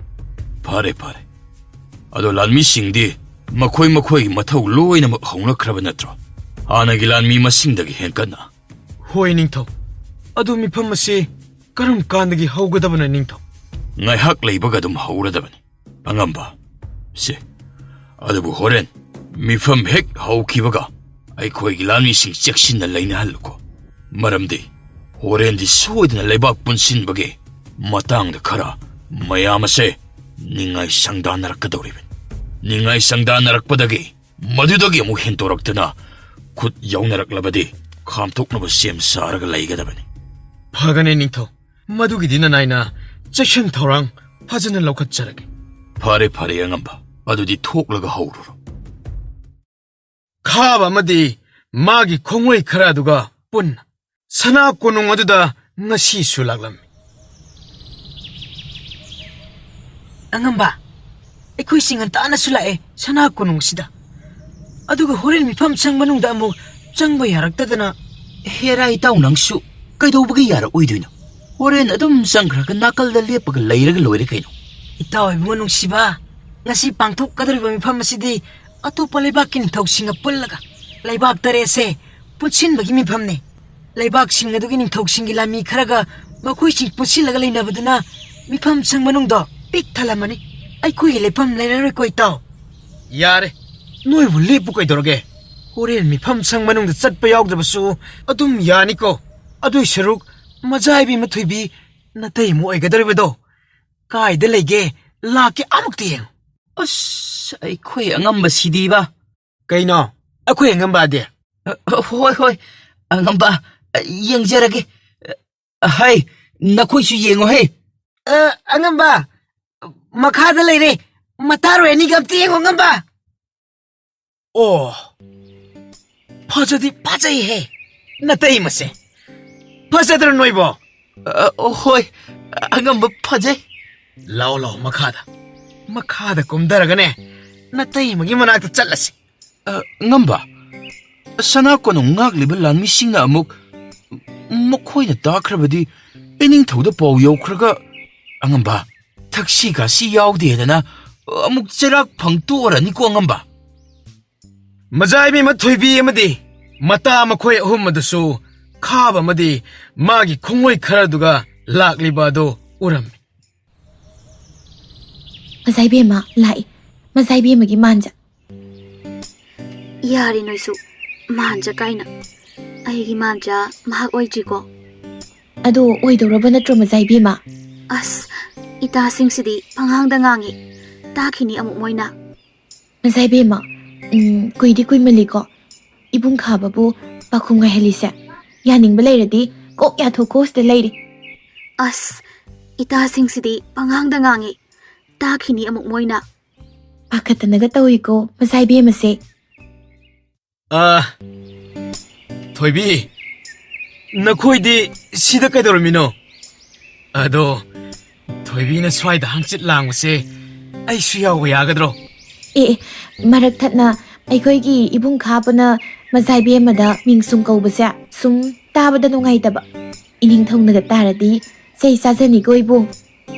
ꯐꯔꯦ, ꯐꯔꯦ꯫ ꯑꯗꯣ ꯂꯥꯟꯃꯤꯁꯤꯡꯗꯤ ꯃꯈꯣꯏ ꯃꯈꯣꯏꯒꯤ ꯃꯊꯧ ꯂꯣꯏꯅꯃꯛ ꯍꯧꯅꯈ꯭ꯔꯕ ꯅꯠꯇ꯭ꯔꯣ? ꯍꯥꯟꯅꯒꯤ ꯂꯥꯟꯃꯤ ꯃꯁꯤꯡꯗꯒꯤ ꯍꯦꯟꯀꯠꯅ? ꯍꯣꯏ, ꯅꯤꯡꯊꯧ꯫ ꯑꯗꯨ ꯃꯤꯐꯝ ꯑꯁꯤ ꯀꯔꯝ ꯀꯥꯟꯗꯒꯤ ꯍꯧꯒꯗꯕꯅꯣ, ꯅꯤꯡꯊꯧ? ꯉꯥꯏꯍꯥꯛ ꯂꯩꯕꯒ ꯑꯗꯨꯝ ꯍꯧꯔꯗꯕꯅꯤ, ꯑꯉꯝꯕ꯫ ꯁꯦ, ꯑꯗꯨꯕꯨ ꯍꯣꯔꯦꯟ ꯃꯤꯐꯝ ꯍꯦꯛ ꯍꯧꯈꯤꯕꯒ ꯑꯩꯈꯣꯏꯒꯤ ꯂꯥꯟꯃꯤꯁꯤꯡ ꯆꯦꯛꯁꯤꯟꯅ ꯂꯩꯅꯍꯜꯂꯨꯀꯣ꯫ ꯃꯔꯝꯗꯤ ꯍꯣꯔꯦꯟꯗꯤ ꯁꯣꯏꯗꯅ ꯂꯩꯕꯥꯛ ꯄꯨꯟꯁꯤꯟꯕꯒꯤ ꯃꯇꯥꯡꯗ ꯈꯔ ꯃꯌꯥꯝ ꯑꯁꯦ ꯅꯤꯡꯉꯥꯏ ꯁꯪꯗꯥꯟꯅꯔꯛꯀꯗꯧꯔꯤꯕꯅꯤ꯫ ꯅꯤꯡꯉꯥꯏ ꯁꯪꯗꯥꯟꯅꯔꯛꯄꯗꯒꯤ ꯃꯗꯨꯗꯒꯤ ꯑꯃꯨꯛ ꯍꯦꯟꯗꯣꯔꯛꯇꯨꯅ ꯈꯨꯠ ꯌꯧꯅꯔꯛꯂꯕꯗꯤ ꯈꯥꯝꯊꯣꯛꯅꯕ ꯁꯦꯝ ꯁꯥꯔꯒ ꯂꯩꯒꯗꯕꯅꯤ꯫ ꯐꯒꯅꯤ, ꯅꯤꯡꯊꯧ꯫ ꯃꯗꯨꯒꯤꯗꯤ ꯅꯅꯥꯏꯅ ꯆꯦꯛꯁꯤꯟ ꯊꯧꯔꯥꯡ ꯐꯖꯅ ꯂꯧꯈꯠꯆꯔꯒꯦ꯫ ꯐꯔꯦ, ꯐꯔꯦ, ꯑꯉꯝꯕ꯫ ꯑꯗꯨꯗꯤ ꯊꯣꯛꯂꯒ ꯍꯧꯔꯨꯔꯣ꯫ ꯈꯥꯕ ꯑꯃꯗꯤ ꯃꯥꯒꯤ ꯈꯣꯡꯂꯣꯏ ꯈꯔ ꯑꯗꯨꯒ ꯄꯨꯟꯅ ꯁꯅꯥ ꯀꯣꯅꯨꯡ ꯑꯗꯨꯗ ꯉꯁꯤꯁꯨ ꯂꯥꯛꯂꯝꯃꯤ꯫ ꯑꯉꯝꯕ, ꯑꯩꯈꯣꯏꯁꯤ ꯉꯟꯇꯥꯅꯁꯨ ꯂꯥꯛꯑꯦ ꯁꯅꯥ ꯀꯣꯅꯨꯡꯁꯤꯗ꯫ ꯑꯗꯨꯒ ꯍꯣꯔꯦꯟ ꯃꯤꯐꯝ ꯁꯪ ꯃꯅꯨꯡꯗ ꯑꯃꯨꯛ ꯆꯪꯕ ꯌꯥꯔꯛꯇꯗꯅ꯫ ꯍꯦꯔꯥ ꯏꯇꯥꯎ, ꯅꯪꯁꯨ ꯀꯩꯗꯧꯕꯒꯤ ꯌꯥꯔꯛꯑꯣꯏꯗꯣꯏꯅꯣ? ꯍꯣꯔꯦꯟ ꯑꯗꯨꯝ ꯆꯪꯈ꯭ꯔꯒ ꯅꯥꯀꯜꯗ ꯂꯦꯞꯄꯒ ꯂꯩꯔꯒ ꯂꯣꯏꯔꯦ ꯀꯩꯅꯣ꯫ ꯏꯇꯥꯎ ꯏꯕꯨꯡꯉꯣ ꯅꯨꯡꯁꯤꯕ, ꯉꯁꯤ ꯄꯥꯡꯊꯣꯛꯀꯗꯧꯔꯤꯕ ꯃꯤꯐꯝ ꯑꯁꯤꯗꯤ ꯑꯇꯣꯞꯄ ꯂꯩꯕꯥꯛꯀꯤ ꯅꯤꯡꯊꯧꯁꯤꯡꯒ ꯄꯨꯜꯂꯒ ꯂꯩꯕꯥꯛ ꯇꯔꯦꯠꯁꯦ ꯄꯨꯟꯁꯤꯟꯕꯒꯤ ꯃꯤꯐꯝꯅꯤ꯫ ꯂꯩꯕꯥꯛꯁꯤꯡ ꯑꯗꯨꯒꯤ ꯅꯤꯡꯊꯧꯁꯤꯡꯒꯤ ꯂꯥꯟꯃꯤ ꯈꯔꯒ ꯃꯈꯣꯏꯁꯤꯡ ꯄꯨꯟꯁꯤꯜꯂꯒ ꯂꯩꯅꯕꯗꯨꯅ ꯃꯤꯐꯝ ꯁꯪ ꯃꯅꯨꯡꯗꯣ ꯄꯤꯛ ꯊꯜꯂꯝꯃꯅꯤ꯫ ꯑꯩꯈꯣꯏꯒꯤ ꯂꯩꯐꯝ ꯂꯩꯔꯔꯣꯏꯀꯣ, ꯏꯇꯥꯎ꯫ ꯌꯥꯔꯦ, ꯅꯣꯏꯕꯨ ꯂꯦꯞꯄꯨ ꯀꯩꯗꯧꯔꯒꯦ? ꯍꯣꯔꯦꯟ ꯃꯤꯐꯝ ꯁꯪ ꯃꯅꯨꯡꯗ ꯆꯠꯄ ꯌꯥꯎꯗ꯭ꯔꯕꯁꯨ ꯑꯗꯨꯝ ꯌꯥꯅꯤꯀꯣ꯫ ꯑꯗꯨꯏ ꯁꯔꯨꯛ ꯃꯖꯥꯏꯕꯤ ꯃꯊꯣꯏꯕꯤ ꯅꯇꯩꯃ ꯑꯣꯏꯒꯗꯧꯔꯤꯕꯗꯣ ꯀꯥꯏꯗ ꯂꯩꯒꯦ? ꯂꯥꯛꯀꯦ, ꯑꯃꯨꯛꯇ ꯌꯦꯡꯉꯨ꯫ ꯑꯁ, ꯑꯩꯈꯣꯏ ꯑꯉꯝꯕꯁꯤꯗꯤꯕ꯫ ꯀꯩꯅꯣ? ꯑꯩꯈꯣꯏ ꯑꯉꯝꯕꯗꯤ? ꯑ, ꯑ, ꯍꯣꯏ, ꯍꯣꯏ, ꯑꯉꯝꯕ, ꯑ, ꯌꯦꯡꯖꯔꯒꯦ꯫ ꯑ, ꯍꯩ, ꯅꯈꯣꯏꯁꯨ ꯌꯦꯡꯉꯨ ꯍꯦ꯫ ꯑ, ꯑꯉꯝꯕ, ꯃꯈꯥꯗ ꯂꯩꯔꯦ꯫ ꯃꯇꯥꯔꯣꯏ ꯑꯅꯤꯒ ꯑꯝꯇ ꯌꯦꯡꯉꯣ, ꯑꯉꯝꯕ꯫ ꯑꯣ, ꯐꯖꯗꯤ ꯐꯖꯩꯍꯦ, ꯅꯇꯩꯃꯁꯦ꯫ ꯐꯖꯗ꯭ꯔꯣ ꯅꯣꯏꯕꯣ? ꯑ, ꯍꯣꯏ, ꯑꯉꯝꯕ ꯐꯖꯩ꯫ ꯂꯥꯎ, ꯂꯥꯎ, ꯃꯈꯥꯗ꯫ ꯃꯈꯥꯗ ꯀꯨꯝꯊꯔꯒꯅꯦ, ꯅꯇꯩꯃꯒꯤ ꯃꯅꯥꯛꯇ ꯆꯠꯂꯁꯤ꯫ ꯑ, ꯉꯝꯕ, ꯁꯅꯥ ꯀꯣꯅꯨꯡ ꯉꯥꯛꯂꯤꯕ ꯂꯥꯟꯃꯤꯁꯤꯡꯅ ꯑꯃꯨꯛ ꯃꯈꯣꯏꯅ ꯇꯥꯈ꯭ꯔꯕꯗꯤ ꯏꯅꯤꯡꯊꯧꯗ ꯄꯥꯎ ꯌꯧꯈ꯭ꯔꯒ, ꯑꯉꯝꯕ, ꯊꯛꯁꯤ ꯈꯥꯁꯤ ꯌꯥꯎꯗꯦꯗꯅ ꯑꯃꯨꯛ ꯆꯩꯔꯥꯛ ꯐꯪꯇꯣꯛꯑꯔꯅꯤꯀꯣ, ꯑꯉꯝꯕ꯫ ꯃꯖꯥꯏꯕꯤ ꯃꯊꯣꯏꯕꯤ ꯑꯃꯗꯤ ꯃꯇꯥ ꯃꯈꯣꯏ ꯑꯍꯨꯝ ꯑꯗꯨꯁꯨ ꯈꯥꯕ ꯑꯃꯗꯤ ꯃꯥꯒꯤ ꯈꯣꯡꯂꯣꯏ ꯈꯔꯗꯨꯒ ꯂꯥꯛꯂꯤꯕ ꯑꯗꯨ ꯎꯔꯝꯃꯤ꯫ ꯃꯖꯥꯏꯕꯦꯝꯃ ꯂꯥꯛꯏ꯫ ꯃꯖꯥꯏꯕꯦꯝꯃꯒꯤ ꯃꯥꯟꯖ꯫ ꯌꯥꯔꯦ ꯅꯣꯏꯁꯨ, ꯃꯥꯟꯖ ꯀꯥꯏꯅ꯫ ꯑꯩꯒꯤ ꯃꯥꯟꯖ ꯃꯍꯥꯛ ꯑꯣꯏꯗ꯭ꯔꯤꯀꯣ꯫ ꯑꯗꯣ ꯑꯣꯏꯗꯧꯔꯕ ꯅꯠꯇ꯭ꯔꯣ, ꯃꯖꯥꯏꯕꯦꯝꯃ? ꯑꯁ, ꯏꯇꯥꯁꯤꯡꯁꯤꯗꯤ ꯄꯉꯥꯡꯗ ꯉꯥꯡꯉꯤ꯫ ꯇꯥꯈꯤꯅꯤ ꯑꯃꯨꯛ ꯃꯣꯏꯅ꯫ ꯃꯖꯥꯏꯕꯦꯝꯃ, ꯎꯝ, ꯀꯨꯏꯗꯤ ꯀꯨꯏꯃꯜꯂꯤꯀꯣ꯫ ꯏꯕꯨꯡ ꯈꯥꯕꯕꯨ ꯄꯥꯈꯨꯝ ꯉꯥꯏꯍꯜꯂꯤꯁꯦ꯫ ꯌꯥꯅꯤꯡꯕ ꯂꯩꯔꯗꯤ ꯀꯣꯛ ꯌꯥꯊꯣꯛꯈꯣ ꯁꯤꯗ ꯂꯩꯔꯦ꯫ ꯑꯁ, ꯏꯇꯥꯁꯤꯡꯁꯤꯗꯤ ꯄꯉꯥꯡꯗ ꯉꯥꯡꯉꯤ꯫ ꯇꯥꯈꯤꯅꯤ ꯑꯃꯨꯛ ꯃꯣꯏꯅ꯫ ꯄꯥꯈꯠꯇꯅꯒ ꯇꯧꯏꯀꯣ, ꯃꯖꯥꯏꯕꯦꯝꯃꯁꯦ꯫ ꯑ, ꯊꯣꯏꯕꯤ, ꯅꯈꯣꯏꯗꯤ ꯁꯤꯗ ꯀꯩꯗꯧꯔꯝꯃꯤꯅꯣ? ꯑꯗꯣ, ꯊꯣꯏꯕꯤꯅ ꯁ꯭ꯋꯥꯏꯗ ꯍꯪꯆꯤꯠ ꯂꯥꯡꯕꯁꯦ ꯑꯩꯁꯨ ꯌꯥꯎꯕ ꯌꯥꯒꯗ꯭ꯔꯣ? ꯑꯦ, ꯑꯦ, ꯃꯔꯛ ꯊꯠꯅ ꯑꯩꯈꯣꯏꯒꯤ ꯏꯕꯨꯡ ꯈꯥꯕꯅ ꯃꯖꯥꯏꯕꯦꯝꯃꯗ ꯃꯤꯡ ꯁꯨꯝ ꯀꯧꯕꯁꯦ ꯁꯨꯝ ꯇꯥꯕꯗ ꯅꯨꯡꯉꯥꯏꯇꯕ꯫ ꯏꯅꯤꯡꯊꯧꯅꯒ ꯇꯥꯔꯗꯤ ꯆꯩ ꯆꯥꯖꯅꯤꯀꯣ, ꯏꯕꯨꯡ꯫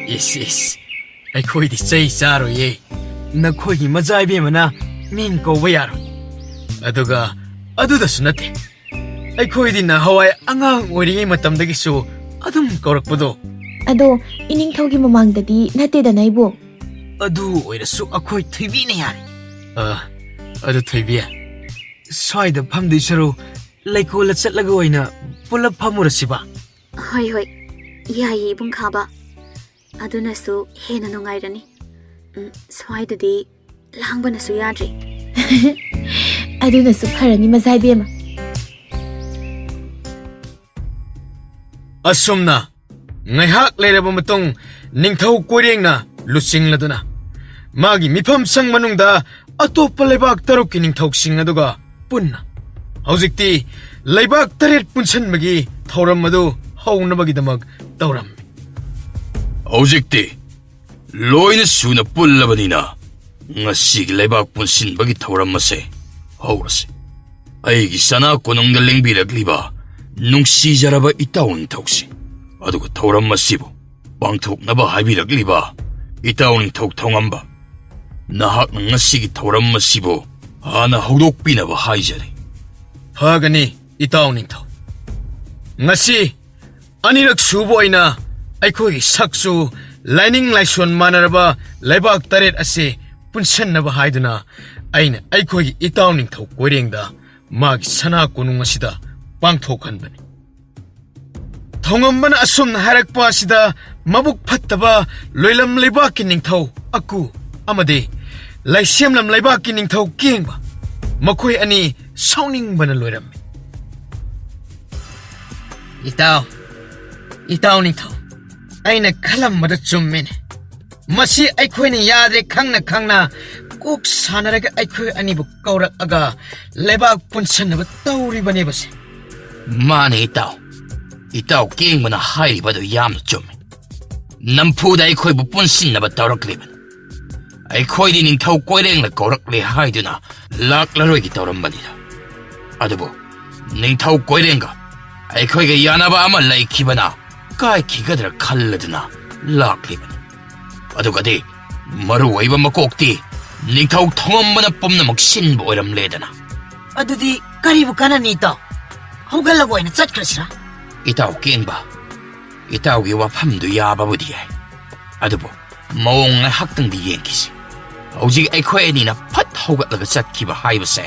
ꯏꯁ, ꯏꯁ, ꯑꯩꯈꯣꯏꯗꯤ ꯆꯩ ꯆꯥꯔꯣꯏꯌꯦ꯫ ꯅꯈꯣꯏꯒꯤ ꯃꯖꯥꯏꯕꯦꯝꯃꯅ ꯃꯤꯡ ꯀꯧꯕ ꯌꯥꯔꯣꯏ꯫ ꯑꯗꯨꯒ ꯑꯗꯨꯗꯁꯨ ꯅꯠꯇꯦ, ꯑꯩꯈꯣꯏꯗꯤ ꯅꯍꯥꯟꯋꯥꯏ ꯑꯉꯥꯡ ꯑꯣꯏꯔꯤꯉꯩ ꯃꯇꯝꯗꯒꯤꯁꯨ ꯑꯗꯨꯝ ꯀꯧꯔꯛꯄꯗꯣ꯫ ꯑꯗꯣ ꯏꯅꯤꯡꯊꯧꯒꯤ ꯃꯃꯥꯡꯗꯗꯤ ꯅꯠꯇꯦꯗꯅ, ꯏꯕꯣꯛ꯫ ꯑꯗꯨ ꯑꯣꯏꯔꯁꯨ ꯑꯩꯈꯣꯏ ꯊꯣꯏꯕꯤꯅ ꯌꯥꯔꯦ꯫ ꯑ, ꯑꯗꯨ ꯊꯣꯏꯕꯤ, ꯁ꯭ꯋꯥꯏꯗ ꯐꯝꯗꯣꯏ ꯁꯔꯨ ꯂꯩꯀꯣꯜꯗ ꯆꯠꯂꯒ ꯑꯣꯏꯅ ꯄꯨꯂꯞ ꯐꯝꯃꯨꯔꯁꯤꯕ? ꯍꯣꯏ, ꯍꯣꯏ, ꯌꯥꯏꯌꯦ, ꯏꯕꯨꯡ ꯈꯥꯕ꯫ ꯑꯗꯨꯅꯁꯨ ꯍꯦꯟꯅ ꯅꯨꯡꯉꯥꯏꯔꯅꯤ꯫ ꯎꯝ, ꯁ꯭ꯋꯥꯏꯗꯗꯤ ꯂꯥꯡꯕꯅꯁꯨ ꯌꯥꯗ꯭ꯔꯦ꯫ ꯑꯗꯨꯅꯁꯨ ꯐꯔꯅꯤ, ꯃꯖꯥ ꯏꯕꯦꯝꯃ꯫ ꯑꯁꯨꯝꯅ ꯉꯥꯏꯍꯥꯛ ꯂꯩꯔꯕ ꯃꯇꯨꯡ, ꯅꯤꯡꯊꯧ ꯀꯣꯏꯔꯦꯡꯅ ꯂꯨꯆꯤꯡꯂꯗꯨꯅ ꯃꯥꯒꯤ ꯃꯤꯐꯝ ꯁꯪ ꯃꯅꯨꯡꯗ ꯑꯇꯣꯞꯄ ꯂꯩꯕꯥꯛ ꯇꯔꯨꯛꯀꯤ ꯅꯤꯡꯊꯧꯁꯤꯡ ꯑꯗꯨꯒ ꯄꯨꯟꯅ ꯍꯧꯖꯤꯛꯇꯤ ꯂꯩꯕꯥꯛ ꯇꯔꯦꯠ ꯄꯨꯟꯁꯤꯟꯕꯒꯤ ꯊꯧꯔꯝ ꯑꯗꯨ ꯍꯧꯅꯕꯒꯤꯗꯃꯛ ꯇꯧꯔꯝꯃꯤ꯫ ꯍꯧꯖꯤꯛꯇꯤ ꯂꯣꯏꯅ ꯁꯨꯅ ꯄꯨꯜꯂꯕꯅꯤꯅ, ꯉꯁꯤꯒꯤ ꯂꯩꯕꯥꯛ ꯄꯨꯟꯁꯤꯟꯕꯒꯤ ꯊꯧꯔꯝ ꯑꯁꯦ ꯍꯧꯔꯁꯤ꯫ ꯑꯩꯒꯤ ꯁꯅꯥ ꯀꯣꯅꯨꯡꯗ ꯂꯦꯡꯕꯤꯔꯛꯂꯤꯕ ꯅꯨꯡꯁꯤꯖꯔꯕ ꯏꯇꯥꯎ ꯅꯤꯡꯊꯧꯁꯤꯡ, ꯑꯗꯨꯒ ꯊꯧꯔꯝ ꯑꯁꯤꯕꯨ ꯄꯥꯡꯊꯣꯛꯅꯕ ꯍꯥꯏꯕꯤꯔꯛꯂꯤꯕ ꯏꯇꯥꯎ ꯅꯤꯡꯊꯧ ꯊꯧꯉꯝꯕ, ꯅꯍꯥꯛꯅ ꯉꯁꯤꯒꯤ ꯊꯧꯔꯝ ꯑꯁꯤꯕꯨ ꯍꯥꯟꯅ ꯍꯧꯗꯣꯛꯄꯤꯅꯕ ꯍꯥꯏꯖꯔꯤ꯫ ꯐꯒꯅꯤ, ꯏꯇꯥꯎ ꯅꯤꯡꯊꯧ꯫ ꯉꯁꯤ ꯑꯅꯤꯔꯛ ꯁꯨꯕ ꯑꯣꯏꯅ ꯑꯩꯈꯣꯏꯒꯤ ꯁꯛꯁꯨ ꯂꯥꯏꯅꯤꯡ ꯂꯥꯏꯁꯣꯟ ꯃꯥꯟꯅꯔꯕ ꯂꯩꯕꯥꯛ ꯇꯔꯦꯠ ꯑꯁꯤ ꯄꯨꯟꯁꯤꯟꯅꯕ ꯍꯥꯏꯗꯨꯅ ꯑꯩꯅ ꯑꯩꯈꯣꯏꯒꯤ ꯏꯇꯥꯎ ꯅꯤꯡꯊꯧ ꯀꯣꯏꯔꯦꯡꯗ ꯃꯥꯒꯤ ꯁꯅꯥ ꯀꯣꯅꯨꯡ ꯑꯁꯤꯗ ꯄꯥꯡꯊꯣꯛꯍꯟꯕꯅꯤ꯫ ꯊꯧꯉꯝꯕꯅ ꯑꯁꯨꯝꯅ ꯍꯥꯏꯔꯛꯄ ꯑꯁꯤꯗ ꯃꯕꯨꯛ ꯐꯠꯇꯕ ꯂꯣꯏꯂꯝ ꯂꯩꯕꯥꯛꯀꯤ ꯅꯤꯡꯊꯧ ꯑꯀꯨ ꯑꯃꯗꯤ ꯂꯩꯁꯦꯝꯂꯝ ꯂꯩꯕꯥꯛꯀꯤ ꯅꯤꯡꯊꯧ ꯀꯦꯡꯕ, ꯃꯈꯣꯏ ꯑꯅꯤ ꯁꯥꯎꯅꯤꯡꯕꯅ ꯂꯣꯏꯔꯝꯃꯤ꯫ ꯏꯇꯥꯎ, ꯏꯇꯥꯎ ꯅꯤꯡꯊꯧ, ꯑꯩꯅ ꯈꯜꯂꯝꯕꯗ ꯆꯨꯝꯃꯤꯅꯦ꯫ ꯃꯁꯤ ꯑꯩꯈꯣꯏꯅ ꯌꯥꯗ꯭ꯔꯦ ꯈꯪꯅ ꯈꯪꯅ ꯀꯣꯛ ꯁꯥꯟꯅꯔꯒ ꯑꯩꯈꯣꯏ ꯑꯅꯤꯕꯨ ꯀꯧꯔꯛꯑꯒ ꯂꯩꯕꯥꯛ ꯄꯨꯟꯁꯟꯅꯕ ꯇꯧꯔꯤꯕꯅꯦꯕ ꯁꯦ꯫ ꯃꯥꯅꯦ ꯏꯇꯥꯎ, ꯏꯇꯥꯎ ꯀꯦꯡꯕꯅ ꯍꯥꯏꯔꯤꯕꯗꯨ ꯌꯥꯝꯅ ꯆꯨꯝꯃꯤ꯫ ꯅꯝꯐꯨꯗ ꯑꯩꯈꯣꯏꯕꯨ ꯄꯨꯟꯁꯤꯟꯅꯕ ꯇꯧꯔꯛꯂꯤꯕꯅꯤ꯫ ꯑꯩꯈꯣꯏꯗꯤ ꯅꯤꯡꯊꯧ ꯀꯣꯏꯔꯦꯡꯅ ꯀꯧꯔꯛꯂꯦ ꯍꯥꯏꯗꯨꯅ ꯂꯥꯛꯂꯔꯣꯏꯒꯦ ꯇꯧꯔꯝꯕꯅꯤꯗ꯫ ꯑꯗꯨꯕꯨ ꯅꯤꯡꯊꯧ ꯀꯣꯏꯔꯦꯡꯒ ꯑꯩꯈꯣꯏꯒ ꯌꯥꯅꯕ ꯑꯃ ꯂꯩꯈꯤꯕꯅ ꯀꯥꯏꯈꯤꯒꯗ꯭ꯔꯥ ꯈꯜꯂꯗꯨꯅ ꯂꯥꯛꯂꯤꯕꯅꯤ꯫ ꯑꯗꯨꯒꯗꯤ ꯃꯔꯨ ꯑꯣꯏꯕ ꯃꯀꯣꯛꯇꯤ ꯅꯤꯡꯊꯧ ꯊꯧꯉꯝꯕꯅ ꯄꯨꯝꯅꯃꯛ ꯁꯤꯟꯕ ꯑꯣꯏꯔꯝꯂꯦꯗꯅ꯫ ꯑꯗꯨꯗꯤ ꯀꯔꯤꯕꯨ ꯀꯥꯟꯅꯅꯤ, ꯏꯇꯥꯎ? ꯍꯧꯒꯠꯂꯒ ꯑꯣꯏꯅ ꯆꯠꯈ꯭ꯔꯁꯤꯔꯥ? ꯏꯇꯥꯎ ꯀꯦꯡꯕ, ꯏꯇꯥꯎꯒꯤ ꯋꯥꯐꯝꯗꯨ ꯌꯥꯕꯕꯨꯗꯤ ꯌꯥꯏ, ꯑꯗꯨꯕꯨ ꯃꯑꯣꯡ ꯉꯥꯏꯍꯥꯛꯇꯪꯗꯤ ꯌꯦꯡꯈꯤꯁꯤ꯫ ꯍꯧꯖꯤꯛ ꯑꯩꯈꯣꯏ ꯑꯅꯤꯅ ꯐꯠ ꯍꯧꯒꯠꯂꯒ ꯆꯠꯈꯤꯕ ꯍꯥꯏꯕꯁꯦ,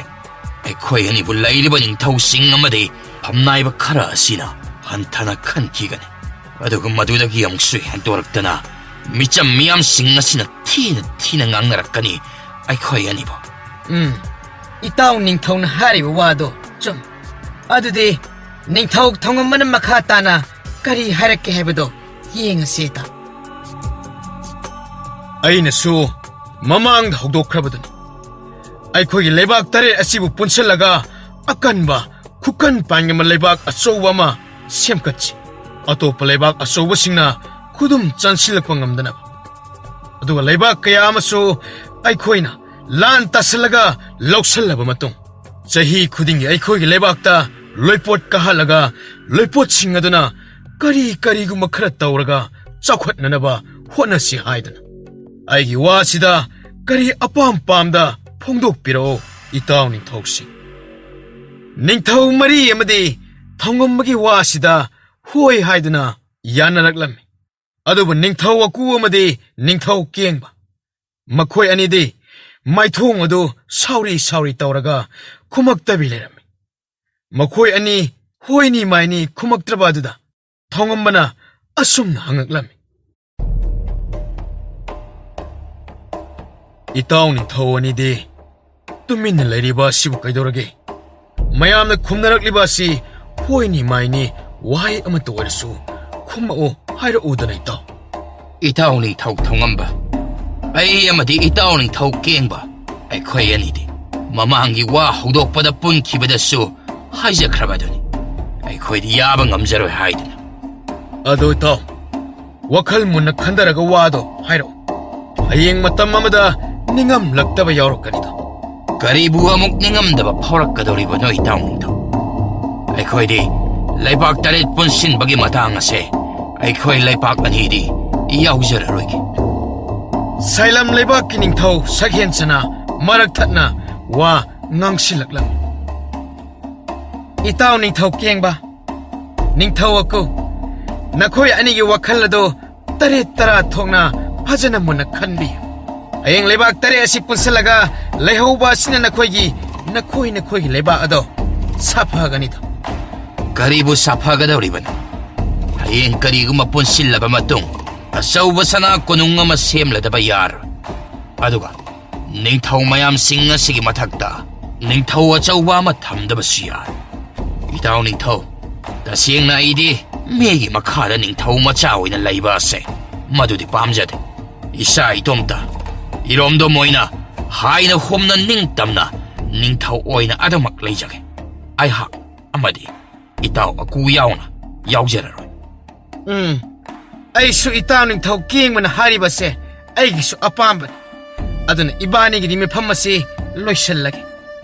ꯑꯩꯈꯣꯏ ꯑꯅꯤꯕꯨ ꯂꯩꯔꯤꯕ ꯅꯤꯡꯊꯧꯁꯤꯡ ꯑꯃꯗꯤ ꯐꯝꯅꯥꯏꯕ ꯈꯔ ꯑꯁꯤꯅ ꯍꯟꯊꯅ ꯈꯟꯈꯤꯒꯅꯤ꯫ ꯑꯗꯨꯒ ꯃꯗꯨꯗꯒꯤ ꯑꯃꯨꯛꯁꯨ ꯍꯦꯟꯗꯣꯔꯛꯇꯅ ꯃꯤꯆꯝ ꯃꯤꯌꯥꯝꯁꯤꯡ ꯑꯁꯤꯅ ꯊꯤꯅ ꯊꯤꯅ ꯉꯥꯡꯅꯔꯛꯀꯅꯤ ꯑꯩꯈꯣꯏ ꯑꯅꯤꯕꯨ꯫ ꯎꯝ, ꯏꯇꯥꯎ ꯅꯤꯡꯊꯧꯅ ꯍꯥꯏꯔꯤꯕ ꯋꯥꯗꯣ ꯆꯨꯝ꯫ ꯑꯗꯨꯗꯤ ꯅꯤꯡꯊꯧ ꯊꯣꯡꯉꯝꯕꯅ ꯃꯈꯥ ꯇꯥꯅ ꯀꯔꯤ ꯍꯥꯏꯔꯛꯀꯦ ꯍꯥꯏꯕꯗꯣ ꯌꯦꯡꯉꯁꯤ, ꯏꯇꯥꯎ꯫ ꯑꯩꯅꯁꯨ ꯃꯃꯥꯡꯗ ꯍꯧꯗꯣꯛꯈ꯭ꯔꯕꯗꯨꯅꯤ, ꯑꯩꯈꯣꯏꯒꯤ ꯂꯩꯕꯥꯛ ꯇꯔꯦꯠ ꯑꯁꯤꯕꯨ ꯄꯨꯟꯁꯤꯜꯂꯒ ꯑꯀꯟꯕ ꯈꯨꯀꯟ ꯄꯥꯡꯉꯕ ꯂꯩꯕꯥꯛ ꯑꯆꯧꯕ ꯑꯃ ꯁꯦꯝꯒꯠꯁꯤ꯫ ꯑꯇꯣꯞꯄ ꯂꯩꯕꯥꯛ ꯑꯆꯧꯕꯁꯤꯡꯅ ꯈꯨꯗꯨꯝ ꯆꯟꯁꯤꯜꯂꯛꯄ ꯉꯝꯗꯅꯕ꯫ ꯑꯗꯨꯒ ꯂꯩꯕꯥꯛ ꯀꯌꯥ ꯑꯃꯁꯨ ꯑꯩꯈꯣꯏꯅ ꯂꯥꯟ ꯇꯥꯁꯤꯜꯂꯒ ꯂꯧꯁꯤꯜꯂꯕ ꯃꯇꯨꯡ, ꯆꯍꯤ ꯈꯨꯗꯤꯡꯒꯤ ꯑꯩꯈꯣꯏꯒꯤ ꯂꯩꯕꯥꯛꯇ ꯂꯣꯏꯄꯣꯠ ꯀꯥꯍꯜꯂꯒ, ꯂꯣꯏꯄꯣꯠꯁꯤꯡ ꯑꯗꯨꯅ ꯀꯔꯤ ꯀꯔꯤꯒꯨꯝꯕ ꯈꯔ ꯇꯧꯔꯒ ꯆꯥꯎꯈꯠꯅꯅꯕ ꯍꯣꯠꯅꯁꯤ ꯍꯥꯏꯗꯨꯅ꯫ ꯑꯩꯒꯤ ꯋꯥꯁꯤꯗ ꯀꯔꯤ ꯑꯄꯥꯝ ꯄꯥꯝꯗ ꯐꯣꯡꯗꯣꯛꯄꯤꯔꯛꯑꯣ, ꯏꯇꯥꯎ ꯅꯤꯡꯊꯧꯁꯤꯡ꯫ ꯅꯤꯡꯊꯧ ꯃꯔꯤ ꯑꯃꯗꯤ ꯊꯣꯡꯉꯝꯕꯒꯤ ꯋꯥꯁꯤꯗ ꯍꯣꯏ ꯍꯥꯏꯗꯨꯅ ꯌꯥꯅꯔꯛꯂꯝꯃꯤ꯫ ꯑꯗꯨꯕꯨ ꯅꯤꯡꯊꯧ ꯑꯀꯨ ꯑꯃꯗꯤ ꯅꯤꯡꯊꯧ ꯀꯦꯡꯕ, ꯃꯈꯣꯏ ꯑꯅꯤꯗꯤ ꯃꯥꯏꯊꯣꯡ ꯑꯗꯨ ꯁꯥꯎꯔꯤ ꯁꯥꯎꯔꯤ ꯇꯧꯔꯒ ꯈꯨꯝꯃꯛꯇꯕꯤ ꯂꯩꯔꯝꯃꯤ꯫ ꯃꯈꯣꯏ ꯑꯅꯤ ꯍꯣꯏꯅꯤ ꯃꯥꯏꯅꯤ ꯈꯨꯝꯃꯛꯇ꯭ꯔꯕ ꯑꯗꯨꯗ ꯊꯣꯡꯉꯝꯕꯅ ꯑꯁꯨꯝꯅ ꯍꯪꯉꯛꯂꯝꯃꯤ, "ꯏꯇꯥꯎ ꯅꯤꯡꯊꯧ ꯑꯅꯤꯗꯤ ꯇꯨꯃꯤꯟꯅ ꯂꯩꯔꯤꯕ ꯑꯁꯤꯕꯨ ꯀꯩꯗꯧꯔꯒꯦ? ꯃꯌꯥꯝꯅ ꯈꯨꯝꯅꯔꯛꯂꯤꯕ ꯑꯁꯤ ꯍꯣꯏꯅꯤ ꯃꯥꯏꯅꯤ ꯋꯥꯍꯩ ꯑꯃꯠꯇ ꯑꯣꯏꯔꯁꯨ ꯈꯨꯝꯃꯛꯎ ꯍꯥꯏꯔꯛꯎꯗꯅ, ꯏꯇꯥꯎ꯫" "ꯏꯇꯥꯎ ꯅꯤꯡꯊꯧ ꯊꯣꯡꯉꯝꯕ, ꯑꯩ ꯑꯃꯗꯤ ꯏꯇꯥꯎ ꯅꯤꯡꯊꯧ ꯀꯦꯡꯕ, ꯑꯩꯈꯣꯏ ꯑꯅꯤꯗꯤ ꯃꯃꯥꯡꯒꯤ ꯋꯥ ꯍꯧꯗꯣꯛꯄꯗ ꯄꯨꯟꯈꯤꯕꯗꯁꯨ ꯍꯥꯏꯖꯈ꯭ꯔꯕꯗꯨꯅꯤ, ꯑꯩꯈꯣꯏꯗꯤ ꯌꯥꯕ ꯉꯝꯖꯔꯣꯏ ꯍꯥꯏꯗꯨꯅ꯫" "ꯑꯗꯣ ꯏꯇꯥꯎ, ꯋꯥꯈꯜ ꯃꯨꯟꯅ ꯈꯟꯊꯔꯒ ꯋꯥꯗꯣ ꯍꯥꯏꯔꯛꯎ꯫ ꯍꯌꯦꯡ ꯃꯇꯝ ꯑꯃꯗ ꯅꯤꯡꯉꯝꯂꯛꯇꯕ ꯌꯥꯎꯔꯛꯀꯅꯤꯗꯣ꯫" "ꯀꯔꯤꯕꯨ ꯑꯃꯨꯛ ꯅꯤꯡꯉꯝꯗꯕ ꯐꯥꯎꯔꯛꯀꯗꯧꯔꯤꯕꯅꯣ, ꯏꯇꯥꯎ ꯅꯤꯡꯊꯧ? ꯑꯩꯈꯣꯏꯗꯤ ꯂꯩꯕꯥꯛ ꯇꯔꯦꯠ ꯄꯨꯟꯁꯤꯟꯕꯒꯤ ꯃꯇꯥꯡ ꯑꯁꯦ ꯑꯩꯈꯣꯏ ꯂꯩꯕꯥꯛ ꯑꯅꯤꯗꯤ ꯌꯥꯎꯖꯔꯔꯣꯏꯒꯦ꯫" ꯁꯥꯏꯂꯝ ꯂꯩꯕꯥꯛꯀꯤ ꯅꯤꯡꯊꯧ ꯁꯛꯍꯦꯟꯁꯅ ꯃꯔꯛ ꯊꯠꯅ ꯋꯥ ꯉꯥꯡꯁꯤꯜꯂꯛꯂꯝꯃꯤ꯫ ꯏꯇꯥꯎ ꯅꯤꯡꯊꯧ ꯀꯦꯡꯕ, ꯅꯤꯡꯊꯧ ꯑꯀꯨ, ꯅꯈꯣꯏ ꯑꯅꯤꯒꯤ ꯋꯥꯈꯜ ꯑꯗꯨ ꯇꯔꯦꯠ ꯇꯔꯥ ꯊꯣꯛꯅ ꯐꯖꯅ ꯃꯨꯟꯅ ꯈꯟꯕꯤꯌꯨ꯫ ꯍꯌꯦꯡ ꯂꯩꯕꯥꯛ ꯇꯔꯦꯠ ꯑꯁꯤ ꯄꯨꯟꯁꯤꯜꯂꯒ ꯂꯩꯍꯧꯕ ꯑꯁꯤꯅ ꯅꯈꯣꯏꯒꯤ, ꯅꯈꯣꯏ ꯅꯈꯣꯏꯒꯤ ꯂꯩꯕꯥꯛ ꯑꯗꯣ ꯁꯥꯐꯒꯅꯤꯗꯣ꯫ ꯀꯔꯤꯕꯨ ꯁꯥꯐꯒꯗꯧꯔꯤꯕꯅꯣ? ꯍꯌꯦꯡ ꯀꯔꯤꯒꯨꯝꯕ ꯄꯨꯟꯁꯤꯜꯂꯕ ꯃꯇꯨꯡ ꯑꯆꯧꯕ ꯁꯅꯥ ꯀꯣꯅꯨꯡ ꯑꯃ ꯁꯦꯝꯂꯗꯕ ꯌꯥꯔꯣꯏ꯫ ꯑꯗꯨꯒ ꯅꯤꯡꯊꯧ ꯃꯌꯥꯝꯁꯤꯡ ꯑꯁꯤꯒꯤ ꯃꯊꯛꯇ ꯅꯤꯡꯊꯧ ꯑꯆꯧꯕ ꯑꯃ ꯊꯝꯗꯕꯁꯨ ꯌꯥꯔꯣꯏ꯫ ꯏꯇꯥꯎ ꯅꯤꯡꯊꯧ, ꯇꯁꯦꯡꯅ ꯑꯩꯗꯤ ꯃꯤꯒꯤ ꯃꯈꯥꯗ ꯅꯤꯡꯊꯧ ꯃꯆꯥ ꯑꯣꯏꯅ ꯂꯩꯕ ꯑꯁꯦ ꯃꯗꯨꯗꯤ ꯄꯥꯝꯖꯗꯦ꯫ ꯏꯁꯥ ꯏꯇꯣꯝꯇ ꯏꯔꯣꯝꯗꯣꯝ ꯑꯣꯏꯅ ꯍꯥꯏꯅ ꯍꯨꯝꯅ ꯅꯤꯡꯇꯝꯅ ꯅꯤꯡꯊꯧ ꯑꯣꯏꯅ ꯑꯗꯨꯃꯛ ꯂꯩꯖꯒꯦ꯫ ꯑꯩꯍꯥꯛ ꯑꯃꯗꯤ ꯏꯇꯥꯎ ꯑꯀꯨ ꯌꯥꯎꯅ ꯌꯥꯎꯖꯔꯔꯣꯏ꯫ ꯎꯝ, ꯑꯩꯁꯨ ꯏꯇꯥꯎ ꯅꯤꯡꯊꯧ ꯀꯦꯡꯕꯅ ꯍꯥꯏꯔꯤꯕꯁꯦ ꯑꯩꯒꯤꯁꯨ ꯑꯄꯥꯝꯕꯅꯤ꯫ ꯑꯗꯨꯅ ꯏꯕꯥꯅꯤꯒꯤꯗꯤ ꯃꯤꯐꯝ ꯑꯁꯤ ꯂꯣꯏꯁꯤꯜꯂꯒꯦ꯫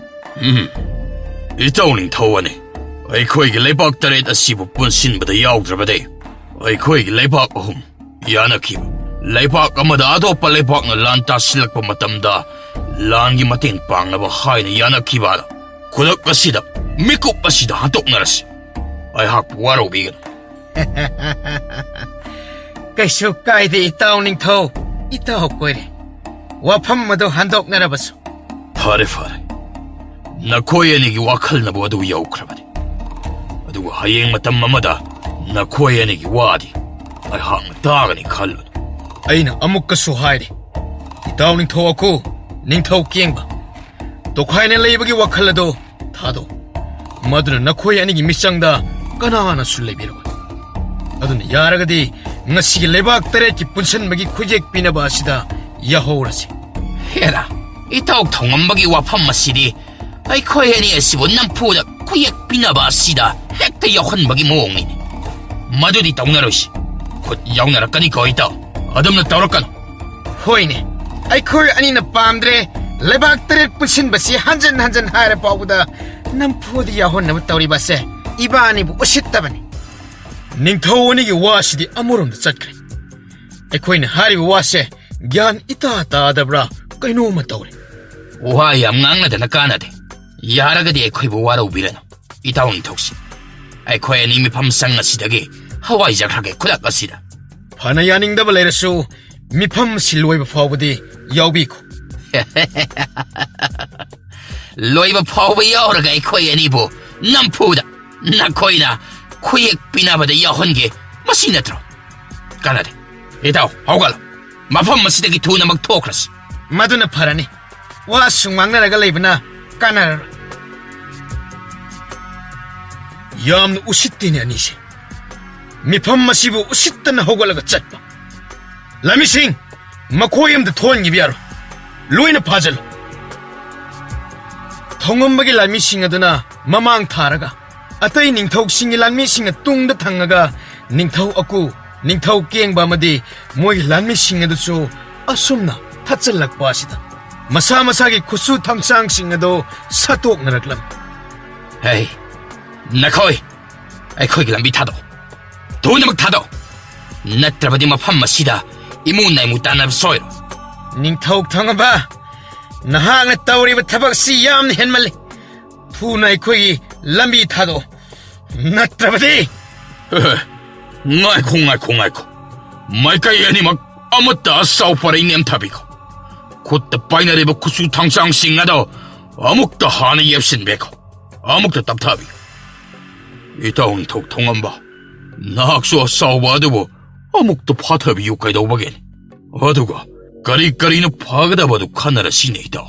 ꯎꯝ, ꯏꯇꯥꯎ ꯅꯤꯡꯊꯧ ꯑꯅꯤ, ꯑꯩꯈꯣꯏꯒꯤ ꯂꯩꯕꯥꯛ ꯇꯔꯦꯠ ꯑꯁꯤꯕꯨ ꯄꯨꯟꯁꯤꯟꯕꯗ ꯌꯥꯎꯗ꯭ꯔꯕꯗꯤ ꯑꯩꯈꯣꯏꯒꯤ ꯂꯩꯕꯥꯛ ꯑꯍꯨꯝ ꯌꯥꯅꯈꯤꯕ, ꯂꯩꯕꯥꯛ ꯑꯃꯗ ꯑꯇꯣꯞꯄ ꯂꯩꯕꯥꯛꯅ ꯂꯥꯟ ꯇꯥꯁꯤꯜꯂꯛꯄ ꯃꯇꯝꯗ ꯂꯥꯟꯒꯤ ꯃꯇꯦꯡ ꯄꯥꯡꯅꯕ ꯍꯥꯏꯅ ꯌꯥꯅꯈꯤꯕ ꯑꯗꯣ ꯈꯨꯗꯛ ꯑꯁꯤꯗ, ꯃꯤꯀꯨꯞ ꯑꯁꯤꯗ ꯍꯟꯗꯣꯛꯅꯔꯁꯤ꯫ ꯑꯩꯍꯥꯛꯄꯨ ꯋꯥꯔꯧꯕꯤꯒꯅꯨ꯫ ꯀꯩꯁꯨ ꯀꯥꯏꯗꯦ ꯏꯇꯥꯎ ꯅꯤꯡꯊꯧ, ꯏꯇꯥꯎ ꯀꯣꯏꯔꯦ꯫ ꯋꯥꯐꯝ ꯑꯗꯨ ꯍꯟꯗꯣꯛꯅꯔꯕꯁꯨ꯫ ꯐꯔꯦ, ꯐꯔꯦ꯫ ꯅꯈꯣꯏ ꯑꯅꯤꯒꯤ ꯋꯥꯈꯜꯅꯕꯨ ꯑꯗꯨ ꯌꯧꯈ꯭ꯔꯕꯅꯤ꯫ ꯑꯗꯨꯒ ꯍꯌꯦꯡ ꯃꯇꯝ ꯑꯃꯗ ꯅꯈꯣꯏ ꯑꯅꯤꯒꯤ ꯋꯥꯗꯤ ꯑꯩꯍꯥꯛꯅ ꯇꯥꯒꯅꯤ ꯈꯜꯂꯨꯅꯨ꯫ ꯑꯩꯅ ꯑꯃꯨꯛꯀꯁꯨ ꯍꯥꯏꯔꯤ, ꯏꯇꯥꯎ ꯅꯤꯡꯊꯧ ꯑꯀꯨ, ꯅꯤꯡꯊꯧ ꯀꯦꯡꯕ, ꯇꯣꯈꯥꯏꯅ ꯂꯩꯕꯒꯤ ꯋꯥꯈꯜ ꯑꯗꯨ ꯊꯥꯗꯣꯛꯎ꯫ ꯃꯗꯨꯅ ꯅꯈꯣꯏ ꯑꯅꯤꯒꯤ ꯃꯤꯆꯪꯗ ꯀꯅꯥꯅꯁꯨ ꯂꯩꯕꯤꯔꯣꯏ꯫ ꯑꯗꯨꯅ ꯌꯥꯔꯒꯗꯤ ꯉꯁꯤꯒꯤ ꯂꯩꯕꯥꯛ ꯇꯔꯦꯠꯀꯤ ꯄꯨꯟꯁꯤꯟꯕꯒꯤ ꯈꯨꯌꯦꯛ ꯄꯤꯅꯕ ꯑꯁꯤꯗ ꯌꯥꯍꯧꯔꯁꯤ꯫ ꯍꯦꯔꯥ, ꯏꯇꯥꯎ ꯊꯧꯉꯝꯕꯒꯤ ꯋꯥꯐꯝ ꯑꯁꯤꯗꯤ ꯑꯩꯈꯣꯏ ꯑꯅꯤ ꯑꯁꯤꯕꯨ ꯅꯝꯐꯨꯗ ꯈꯨꯌꯦꯛ ꯄꯤꯅꯕ ꯑꯁꯤꯗ ꯍꯦꯛꯇ ꯌꯥꯎꯍꯟꯕꯒꯤ ꯃꯑꯣꯡꯅꯤꯅꯦ꯫ ꯃꯗꯨꯗꯤ ꯇꯧꯅꯔꯣꯏꯁꯤ꯫ ꯈꯨꯠ ꯌꯥꯎꯅꯔꯛꯀꯅꯤꯀꯣ ꯏꯇꯥꯎ꯫ ꯑꯗꯨꯝꯅ ꯇꯧꯔꯛꯀꯅꯨ꯫ ꯍꯣꯏꯅꯦ, ꯑꯩꯈꯣꯏ ꯑꯅꯤꯅ ꯄꯥꯝꯗ꯭ꯔꯦ꯫ ꯂꯩꯕꯥꯛ ꯇꯔꯦꯠ ꯄꯨꯟꯁꯤꯟꯕꯁꯤ ꯍꯟꯖꯟ ꯍꯟꯖꯟ ꯍꯥꯏꯔ ꯐꯥꯎꯕꯗ ꯅꯝꯐꯨꯗ ꯌꯥꯎꯍꯟꯅꯕ ꯇꯧꯔꯤꯕꯁꯦ ꯏꯕꯥꯅꯤꯕꯨ ꯎꯁꯤꯠꯇꯕꯅꯤ꯫ ꯅꯤꯡꯊꯧ ꯑꯅꯤꯒꯤ ꯋꯥꯁꯤꯗꯤ ꯑꯃꯔꯣꯝꯗ ꯆꯠꯈ꯭ꯔꯦ꯫ ꯑꯩꯈꯣꯏꯅ ꯍꯥꯏꯔꯤꯕ ꯋꯥꯁꯦ ꯒ꯭ꯌꯥꯟ ꯏꯇꯥ ꯇꯥꯗꯕ꯭ꯔꯥ ꯀꯩꯅꯣꯝꯃ ꯇꯧꯔꯦ꯫ ꯋꯥ ꯌꯥꯝ ꯉꯥꯡꯅꯗꯅ ꯀꯥꯟꯅꯗꯦ꯫ ꯌꯥꯔꯒꯗꯤ ꯑꯩꯈꯣꯏꯕꯨ ꯋꯥꯔꯧꯕꯤꯔꯅꯨ꯫ ꯏꯇꯥꯎ ꯅꯤꯡꯊꯧꯁꯤ, ꯑꯩꯈꯣꯏ ꯑꯅꯤ ꯃꯤꯐꯝ ꯁꯪ ꯑꯁꯤꯗꯒꯤ ꯍꯋꯥꯏꯖꯈ꯭ꯔꯒꯦ ꯈꯨꯗꯛ ꯑꯁꯤꯗ꯫ ꯐꯅ ꯌꯥꯅꯤꯡꯗꯕ ꯂꯩꯔꯁꯨ ꯃꯤꯐꯝ ꯑꯁꯤ ꯂꯣꯏꯕ ꯐꯥꯎꯕꯗꯤ ꯌꯥꯎꯕꯤꯈꯣ꯫ ꯂꯣꯏꯕ ꯐꯥꯎꯕ ꯌꯥꯎꯔꯒ ꯑꯩꯈꯣꯏ ꯑꯅꯤꯕꯨ ꯅꯝꯐꯨꯗ ꯅꯈꯣꯏꯅ ꯈꯨꯌꯦꯛ ꯄꯤꯅꯕꯗ ꯌꯥꯎꯍꯟꯒꯦ, ꯃꯁꯤ ꯅꯠꯇ꯭ꯔꯣ? ꯀꯥꯟꯅꯗꯦ꯫ ꯏꯇꯥꯎ, ꯍꯧꯒꯠꯂꯣ꯫ ꯃꯐꯝ ꯑꯁꯤꯗꯒꯤ ꯊꯨꯅꯃꯛ ꯊꯣꯛꯈ꯭ꯔꯁꯤ꯫ ꯃꯗꯨꯅ ꯐꯔꯅꯤ꯫ ꯋꯥ ꯁꯨꯝ ꯉꯥꯡꯅꯔꯒ ꯂꯩꯕꯅ ꯀꯥꯟꯅꯔꯔꯣꯏ꯫ ꯌꯥꯝꯅ ꯎꯁꯤꯠꯇꯦꯅꯦ ꯑꯅꯤꯁꯦ꯫ ꯃꯤꯐꯝ ꯑꯁꯤꯕꯨ ꯎꯁꯤꯠꯇꯅ ꯍꯧꯒꯠꯂꯒ ꯆꯠꯄ꯫ ꯂꯥꯟꯃꯤꯁꯤꯡ, ꯃꯈꯣꯏ ꯑꯃꯗ ꯊꯣꯛꯍꯟꯈꯤꯕ ꯌꯥꯔꯣꯏ꯫ ꯂꯣꯏꯅ ꯐꯥꯖꯤꯜꯂꯨ꯫ ꯊꯣꯡꯉꯝꯕꯒꯤ ꯂꯥꯟꯃꯤꯁꯤꯡ ꯑꯗꯨꯅ ꯃꯃꯥꯡ ꯊꯥꯔꯒ, ꯑꯇꯩ ꯅꯤꯡꯊꯧꯁꯤꯡꯒꯤ ꯂꯥꯟꯃꯤꯁꯤꯡꯅ ꯇꯨꯡꯗ ꯊꯪꯉꯒ, ꯅꯤꯡꯊꯧ ꯑꯀꯨ, ꯅꯤꯡꯊꯧ ꯀꯦꯡꯕ ꯑꯃꯗꯤ ꯃꯣꯏꯒꯤ ꯂꯥꯟꯃꯤꯁꯤꯡ ꯑꯗꯨꯁꯨ ꯑꯁꯨꯝꯅ ꯊꯠꯆꯜꯂꯛꯄ ꯑꯁꯤꯗ ꯃꯁꯥ ꯃꯁꯥꯒꯤ ꯈꯨꯠꯁꯨ ꯊꯥꯡꯁꯥꯡꯁꯤꯡ ꯑꯗꯨ ꯁꯠꯇꯣꯛꯅꯔꯛꯂꯝꯃꯤ꯫ ꯍꯦ, ꯅꯈꯣꯏ ꯑꯩꯈꯣꯏꯒꯤ ꯂꯝꯕꯤ ꯊꯥꯗꯣꯛꯑꯣ꯫ ꯊꯨꯅꯃꯛ ꯊꯥꯗꯣꯛꯑꯣ꯫ ꯅꯠꯇ꯭ꯔꯕꯗꯤ ꯃꯐꯝ ꯑꯁꯤꯗ ꯏꯃꯨ ꯅꯥꯏꯃꯨ ꯇꯥꯟꯅꯕ ꯁꯣꯏꯔꯣꯏ꯫ ꯅꯤꯡꯊꯧ ꯊꯣꯡꯉꯕ, ꯅꯍꯥꯛꯅ ꯇꯧꯔꯤꯕ ꯊꯕꯛꯁꯤ ꯌꯥꯝꯅ ꯍꯦꯟꯃꯜꯂꯤ꯫ ꯊꯨꯅ ꯑꯩꯈꯣꯏꯒꯤ ꯂꯝꯕꯤ ꯊꯥꯗꯣꯛꯑꯣ꯫ ꯅꯠꯇ꯭ꯔꯕꯗꯤ꯫ ꯉꯥꯏꯈꯣ, ꯉꯥꯏꯈꯣ, ꯉꯥꯏꯈꯣ꯫ ꯃꯥꯏꯀꯩ ꯑꯅꯤꯃꯛ ꯑꯃꯠꯇ ꯑꯁꯥꯎ ꯄꯔꯩ ꯅꯦꯝꯊꯕꯤꯈꯣ꯫ ꯈꯨꯠꯇ ꯄꯥꯏꯅꯔꯤꯕ ꯈꯨꯠꯁꯨ ꯊꯥꯡꯁꯥꯡꯁꯤꯡ ꯑꯗꯣ ꯑꯃꯨꯛꯇ ꯍꯥꯟꯅ ꯌꯦꯞꯁꯤꯟꯕꯤꯈꯣ꯫ ꯑꯃꯨꯛꯇ ꯇꯞꯊꯕꯤꯌꯨ꯫ ꯏꯇꯥꯎ ꯅꯤꯡꯊꯧ ꯊꯣꯡꯉꯝꯕ, ꯅꯍꯥꯛꯁꯨ ꯑꯁꯥꯎꯕ ꯑꯗꯨꯕꯨ ꯑꯃꯨꯛꯇ ꯐꯥꯊꯕꯤꯌꯨ ꯀꯩꯗꯧꯕꯒꯦꯅꯦ? ꯑꯗꯨꯒ ꯀꯔꯤ ꯀꯔꯤꯅꯣ ꯐꯒꯗꯕꯗꯨ ꯈꯟꯅꯔꯁꯤꯅꯦ ꯏꯇꯥꯎ꯫